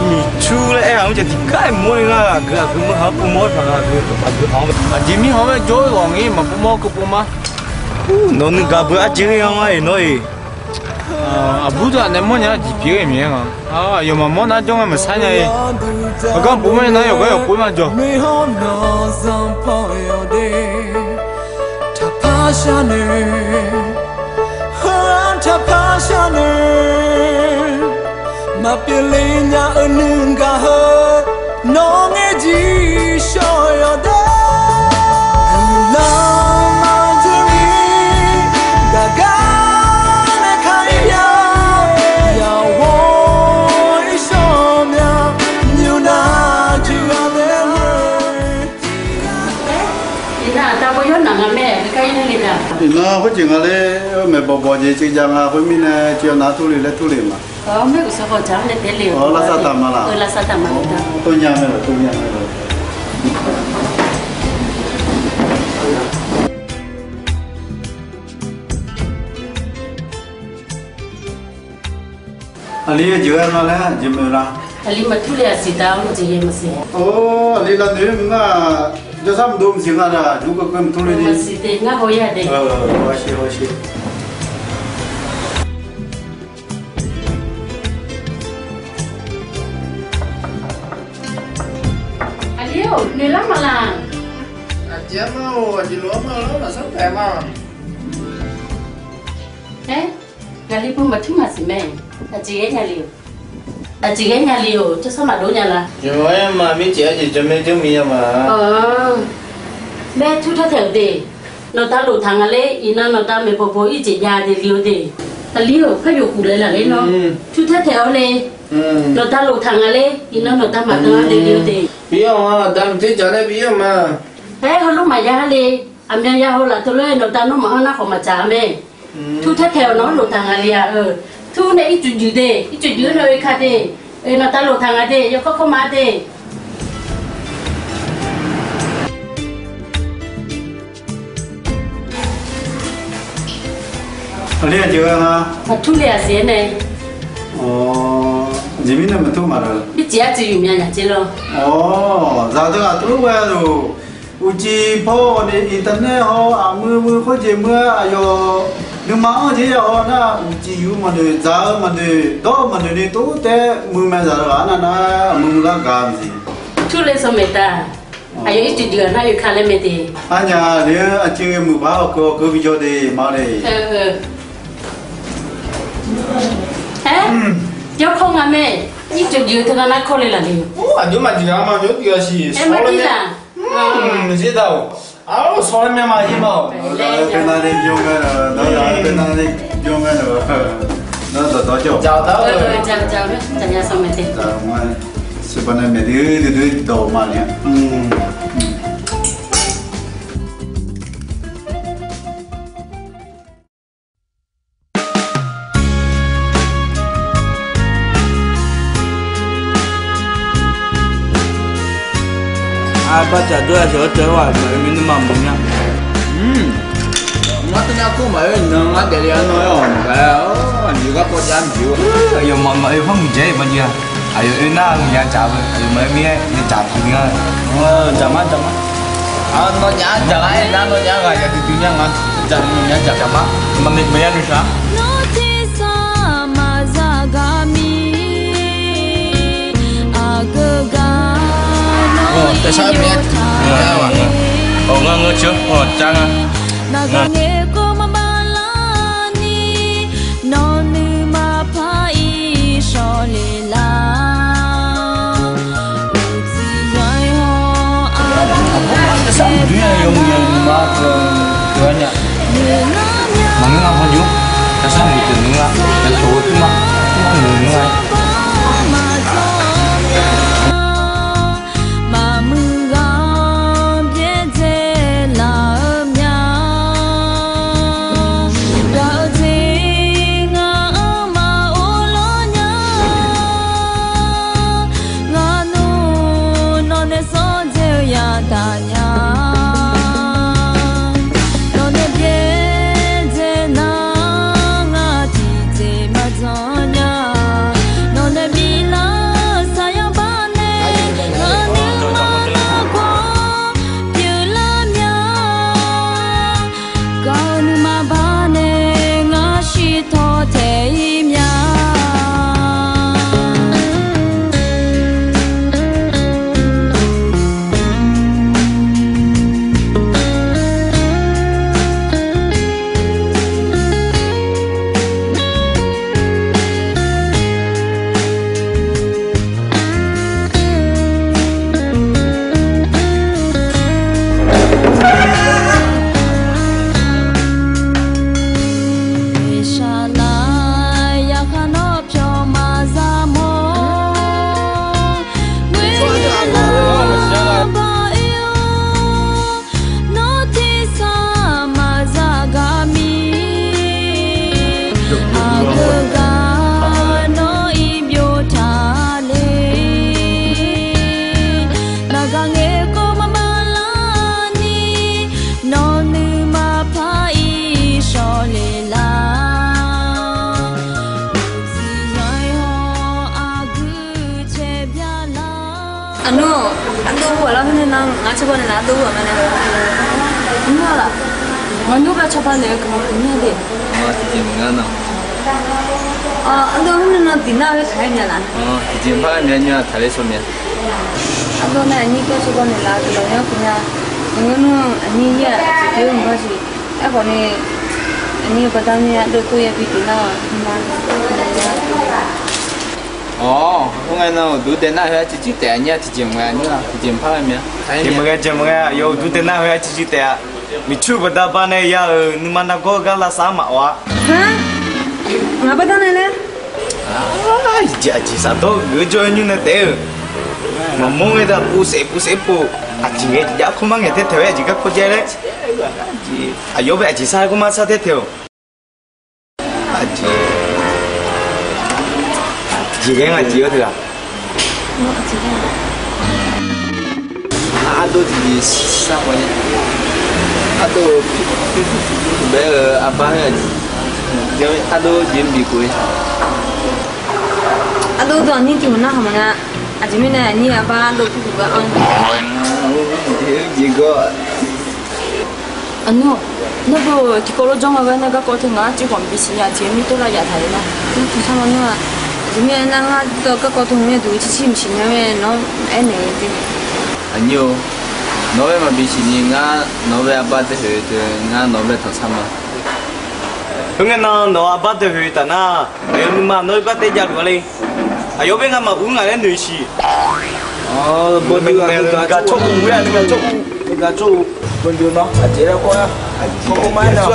Miqcur laer aer-aq-anr caq tiqgar-iq mawr-ir ngar, aqgeu aqgeu mawr ha pov mawr taq nga, aqgeu aqgeu aq-anr aqjeq mirkhanq-anr jawr-ir ghawq ngir maqpov mawr keuv pov ma. Nawq nuigaq beu arjeq-ir-anr nga-iq nawr-iq. Aqbur deuq-aq nae mawrnya-a jeq pyeuf-ir-eu miqyaer nga. Aqyawf maqmawr nar jawr nga maqsar nya-ir. Aqgar pov mawr nar yawqgar yawq pov-ir ma jawr. Noeqhawr nawq zanqpaw yawq de. Taqpar sharnoeq, heu-anr taqpar sharnoeq, maqpyeuf le nya-eu nuigaq heu, nawq ngaer jir shawr yawq de. Guiqlanq maqjeuq mir, gaqgar nae ka-ir mya, yawq-awr irshawr mya, nymr nar tiq ghaq daef ngoer. Iqnan aqda bawr yawr naq nga mae, heugar ir nar le da. Iqnan khoerjeq nga ler, aer-eu maeqbawq bawq jeq ceuv jav nga khoermirnae, ceuv-awr nar turle laer turle ma. Awr, maer uqsawq khawf dzaq-anr nae taef le-euq. Awr, lavsav taq ma laf? Lavsav taq ma laf da. Tov nya mae laf, tov nya mae laf. Aqli jeq ghae nga laer aqjeq maeq la? Aqli maqtur le, aqsiq da-awr jeq yaeq maqsiq. Awr, aqli lavnoeq-ir mq nga, jawrsar mqdov mqsiq nga da, jur keuv keuv mqtur le ni. Maqsiq de, ngar haw ya de. Hawsher hawsher. Aqli-or, noeqlar ma laf? Aqjeq-ar ma-or, aqjeq lof-ar ma lor, maqsar taef ma. Aer, ngaqli beu maqtur maqsiq mae. Aqjeq ghae nya le-or? Aqjeq ghae nya le-or, jawrsar maqdov nya la? Yawqha-aer ma mirjeq-aer jeq jawr maer jawr mi ya ma. Maer tur tar taeq-euq de. Nawqda lof taq nga ler, iqnan nawqda maeqbawq bawq-ir jeq jav de le-eu de. Aqli-or, par yawkuf laer laf ler nawr. Tur tar taeq-awr le. Nawqda lof taq nga ler, iqnan nawqda maqdan-a de le-eu de. Bi-awr ma, aqda mqter dzaq laer bi-awr ma. Aer, heulof maqya le. Aqmyan ya heu laf teu lof-aer nawqda nawr maqanr nar khawf maqdzaq-a mae. Tur tar taeq-awq, nawq-anr lof taq nga le-a. Tur nae ircuf juif de, ircuf juif-anr nae oe ka de. Oe, nawqda lof taq nga de, yawkawr kawr ma de. Aqli aqjeq ghae nga. Maqtur le aqsiq-aer nae. Awq, aqjeq mirnae maqtur maqlaq. Mircif arcuiv yuf mya nyaf tser lor. Awq, zaqdeuq aqtur ghae lof. Uqcif paw-awq ni internet haw aqmuiq muiq khoerjeq muiq-aer aqyawf nuima anr jeq ya haw nar uqcif yuf maqnoeq dzaq-eu maqnoeq dawr-eu maqnoeq ni tov taef-aer muiqmae zaq-eu ghaq nar nar aqmuiq muiq gar gaq-eu maqsiq. Tur le sawq maeq taq. Aqyawf ircuf juif-aq nar oeka laer mae te. Arnyaf le-eu aqcif ghae muiq paq-aer hawkeuv hawkeuv bijawr de ma le. Aer, yawkawr nga mae. Ircuf juif-eu teu nar narkawr le laf le. Aqjox maqjuif-a ma, aqjox juif-a siq. Aer, maqjuif laq. Maqzir daq-or. Aqlawr sawr laer mya ma ir ma-awq. Nar dawqdawr jawr. Nar dawqdawr jawr. Jaq-awr nar, jaq-awr nar, jaq nya sawq maeq te. Siqbav nae maeq duidui dawq ma ni-a. Arbar caq dur-a sheuq-eu teu-aq maqoe mirnae maqmuiq nya. Ngar teu nya kur maqoe nan ngar daefle-a nan-aer-awq maqghae-a. Aqjeq garkawv jav maqjeq-a. Aqyawfmaf maqoe par muiqdzaeq-aer maqjav-a. Aqyawf oe nar-eu maqya dzaq-eu, aqyawfmaf oe mir-aer ya dzaq tiq ni-a. Dzaq ma dzaq ma. Nawnyaf-anr dzaq-aer nar nawnyaf-anr ghaq ya duidui nya nga. Dzaq nawnyaf-anr dzaq dzaq ma. Maqya nuishaq-a. Nawr tersar maqza gaq mir. Aqgeu gaq nawr-ir yawtaq-a. Naqgaq ngaeqkeuv maqbav larni, nawq nuima par-ir shawq le lar. Uqcif zanq-ir haw aqgeu Maqmuiq ghaq byaerdzae laf-eu mya. Gaq-eu jeq ngaq-anr maqghov lawr nya. Ngaq nmr nawq nae sawr dzae-eu yadaq nya. Nawq nae byaerdzae nar ngaq tiqjeq maqdzanr nya. Nawq nae biflar-eu saqyar bar nae ngaq nuima nargawr pyeuflar mya. Gaq-eu nuima bar nae ngar shirtaw taeq-ir mya. Saqlaq yaqkhaq nawr pyawq maqza mawr. Ghoer lar bar oe-or, nawr tersar maqza gaq mir. Aqgeu gaq nawr-ir byov taq le. Naqgaq ngaeqkeuv maqbav larni, nawq nuima par-ir shawq le lar. Uqcif zanq-ir haw aqgeu cae bya lar. Aqnmr, aqdov ghaq lar khoer nae nar ngar cawba naeqlaf aqdov ghaq ma nae. Nmr-a laf. Ngar nmr ba cawba naeq-eu guiqlanq huiq mir-a de. Tiqjeq maqngar nar. Aqdov khoer nae nar diq nar-eu taq-aer mya laf. Tiqjeq par-aer mya nymr-a taqler sawr mya. Aqdov nae aqnyir keuv cawba naeqlaf guiqlanq yar huiq mya. Ngar nmr aqnyir yar-aq tiqjeq-eu maqbar siq. Aerkhawf ni aqnyir baqda nae aqdov tov yabi diq nar-aq ma. Awq, khoerngae nan uqduq dae nar khoer-a circir taef-a nyir-a tiqjeq maqngae nymr-a tiqjeq maqpar ghae mya. Tiqjeq maqghae jeq maqghae aqyawf uqduq dae nar khoer-a circir taef-a. Miqcoer baqda bar nae ya-euq nuima nargawr gar lavsav-anr maqawf-a. Ngaq baqda nae laer. Aqjeq aqjeq saqdawr geuf-eu jawr-eu nymr nae taef-eu. Maqmawr ngae da pov saef pov saef pov. Aqjeq ngae tiqjav kawrmar ngaeq taer taeq-aer aqjeq garkawv jae laer. Aqyawf bae aqjeq sar kawrmar sar taer taeq-awq. Aqjeq, aqjeq ghae-anr aqjeq-awr teughaq. Ardov tiqjeq sar khawf nya. Ardov bae-eu arbar-aer aqjeq. Ardov jeq-anr bif khof-ir. Ardov dawq aqnyir tiq hmq nar khaq maqnga. Aqjeq mirnae aqnyir aqbar ardov purpuq gar anr. Jeq gawr. Aqnyir-or, nar bo tiqkawv lof janr nga ghae nae garkawv teu ngaq-anr cif khawf maqbi siqnya tiq-aer mir tov lav yaf taq-ir nar. Aqjeq mirnae nar ngar dawq garkawv teu ngae duq-eu circir maqsiq nya-aer nawr aernaeq-eu te. Aqnyir-or, nawq-anr bae maqbi siqni ngar nawq-anr bae arbar dae hoeq teu ngar nawq-anr bae tanqsar ma. Khoerngae nan nawq arbar dae hoeq taf nar, aqyawf nuima nawr-eu gar tae javluf-a le. Aqyawf bae ngamaf ur ngaq laer noeq siq. Gaq tsawrkhof-aer, gaq tsawrkhof, gaq tsawrkhof. Aqjeq laer kawr-a. Aqjeq laer kawr-a. Aqjeq laer kawr-a.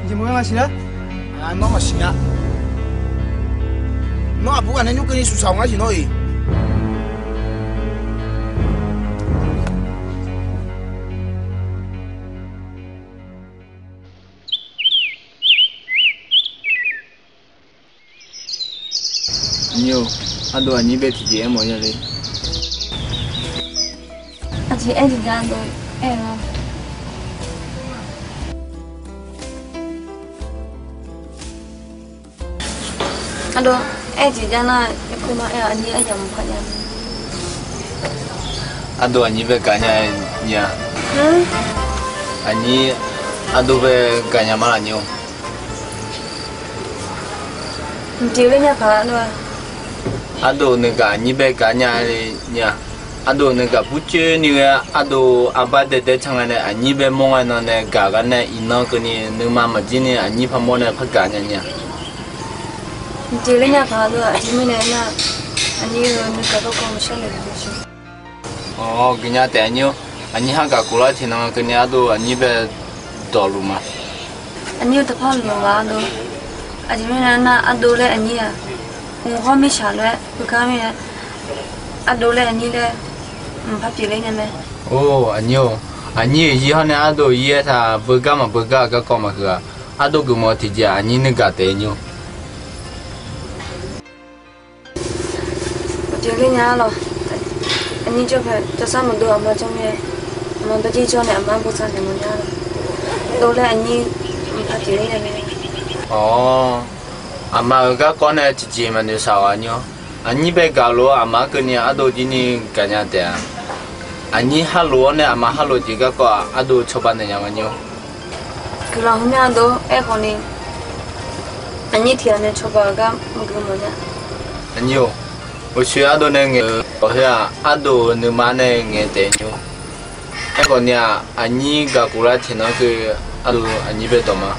Aqjeq maqghae ngaq siq lar? Nawr maqsiq nya. Nawr aqbur ghaq nae nymr keuvni suqsaq-awq ngar siq nawr-iq. Aqnyir-or, ardov aqnyir bae tiqjeq aermawf nya le. Aqjeq aer jeq ja dov aer-eu lar. Ardov, aer jeq ja nar, yakur ma aer-awq, aqnyir aryamq maqpar nya. Ardov aqnyir bae gaq nya nya. Aqnyir ardov bae gaq nya ma laf nyir-or. Mqjeq ler nya paq ardov-a. Ardov nuigaq aqnyir bae gaq nya le nya. Ardov nuigaq burcoer ni ghae ardov arbar daedae can ngae nae aqnyir bae mawr ngae nan nae gaq gar nae iqnan keuvni nuima maqjir ni aqnyir parmawr nae par gaq nya nya. Mqjeq ler nya paq ardov-a, aqjeq mirnae nar, aqnyir-eu nuigaq garkawv maqshar naeq-eu jeq. Awq, guiqnya taef aqnyir-or. Aqnyir har gaq khof lar tiqnan keuvni ardov aqnyir bae dawqluf ma. Aqnyir-eu taqpar luf-a ardov. Aqjeq mirnae nar ardov laer aqnyir-aq, mq hawr mirshaq lof-aer heugar mirnae, ardov laer aqnyir laer mqpar pyeufler nya mae. Or aqnyir-or, aqnyir-euq zir hawr nae ardov-euq zir aertaq beugar maqbeugar-eu garkawv maqhuiq-aq, ardov geufmawf-eu tiqjeq aqnyir nuigaq taef nyir-or. Maqpyeuf ler nya-a lawq. Aqnyir jawr pae jawrsar maqdov aqma jawr mae. Aqma dawrjir jawr nae aqma bosav naeq mawf nya-a lawq. Dov laer aqnyir mqpar pyeuf ler nya mae. Awq, aqma-euq garkawv nae tiqjeq maqnoeq shaq-awq aqnyir-or. Aqnyir bae gaq lof-awr aqma keuvni ardov jir ni gaqnya taef-a. Aqnyir harlof-awr nae aqma harlof jeq garkawv-aq ardov cawba naeq nya ma nyir-or. Guiqlanq heumya ardov aerkhawf ni, aqnyir tiq ghaq nae cawba-eu gar maqgui mawf nya. Aqnyir-or, uqshoe ardov nae ngaeq-euq awq khoer-aq ardov-euq nuima nae ngaeq taef nyir-or. Aerkhawf ni-aq aqnyir gaq khof lar tiqnan keuv ardov aqnyir bae dawq ma.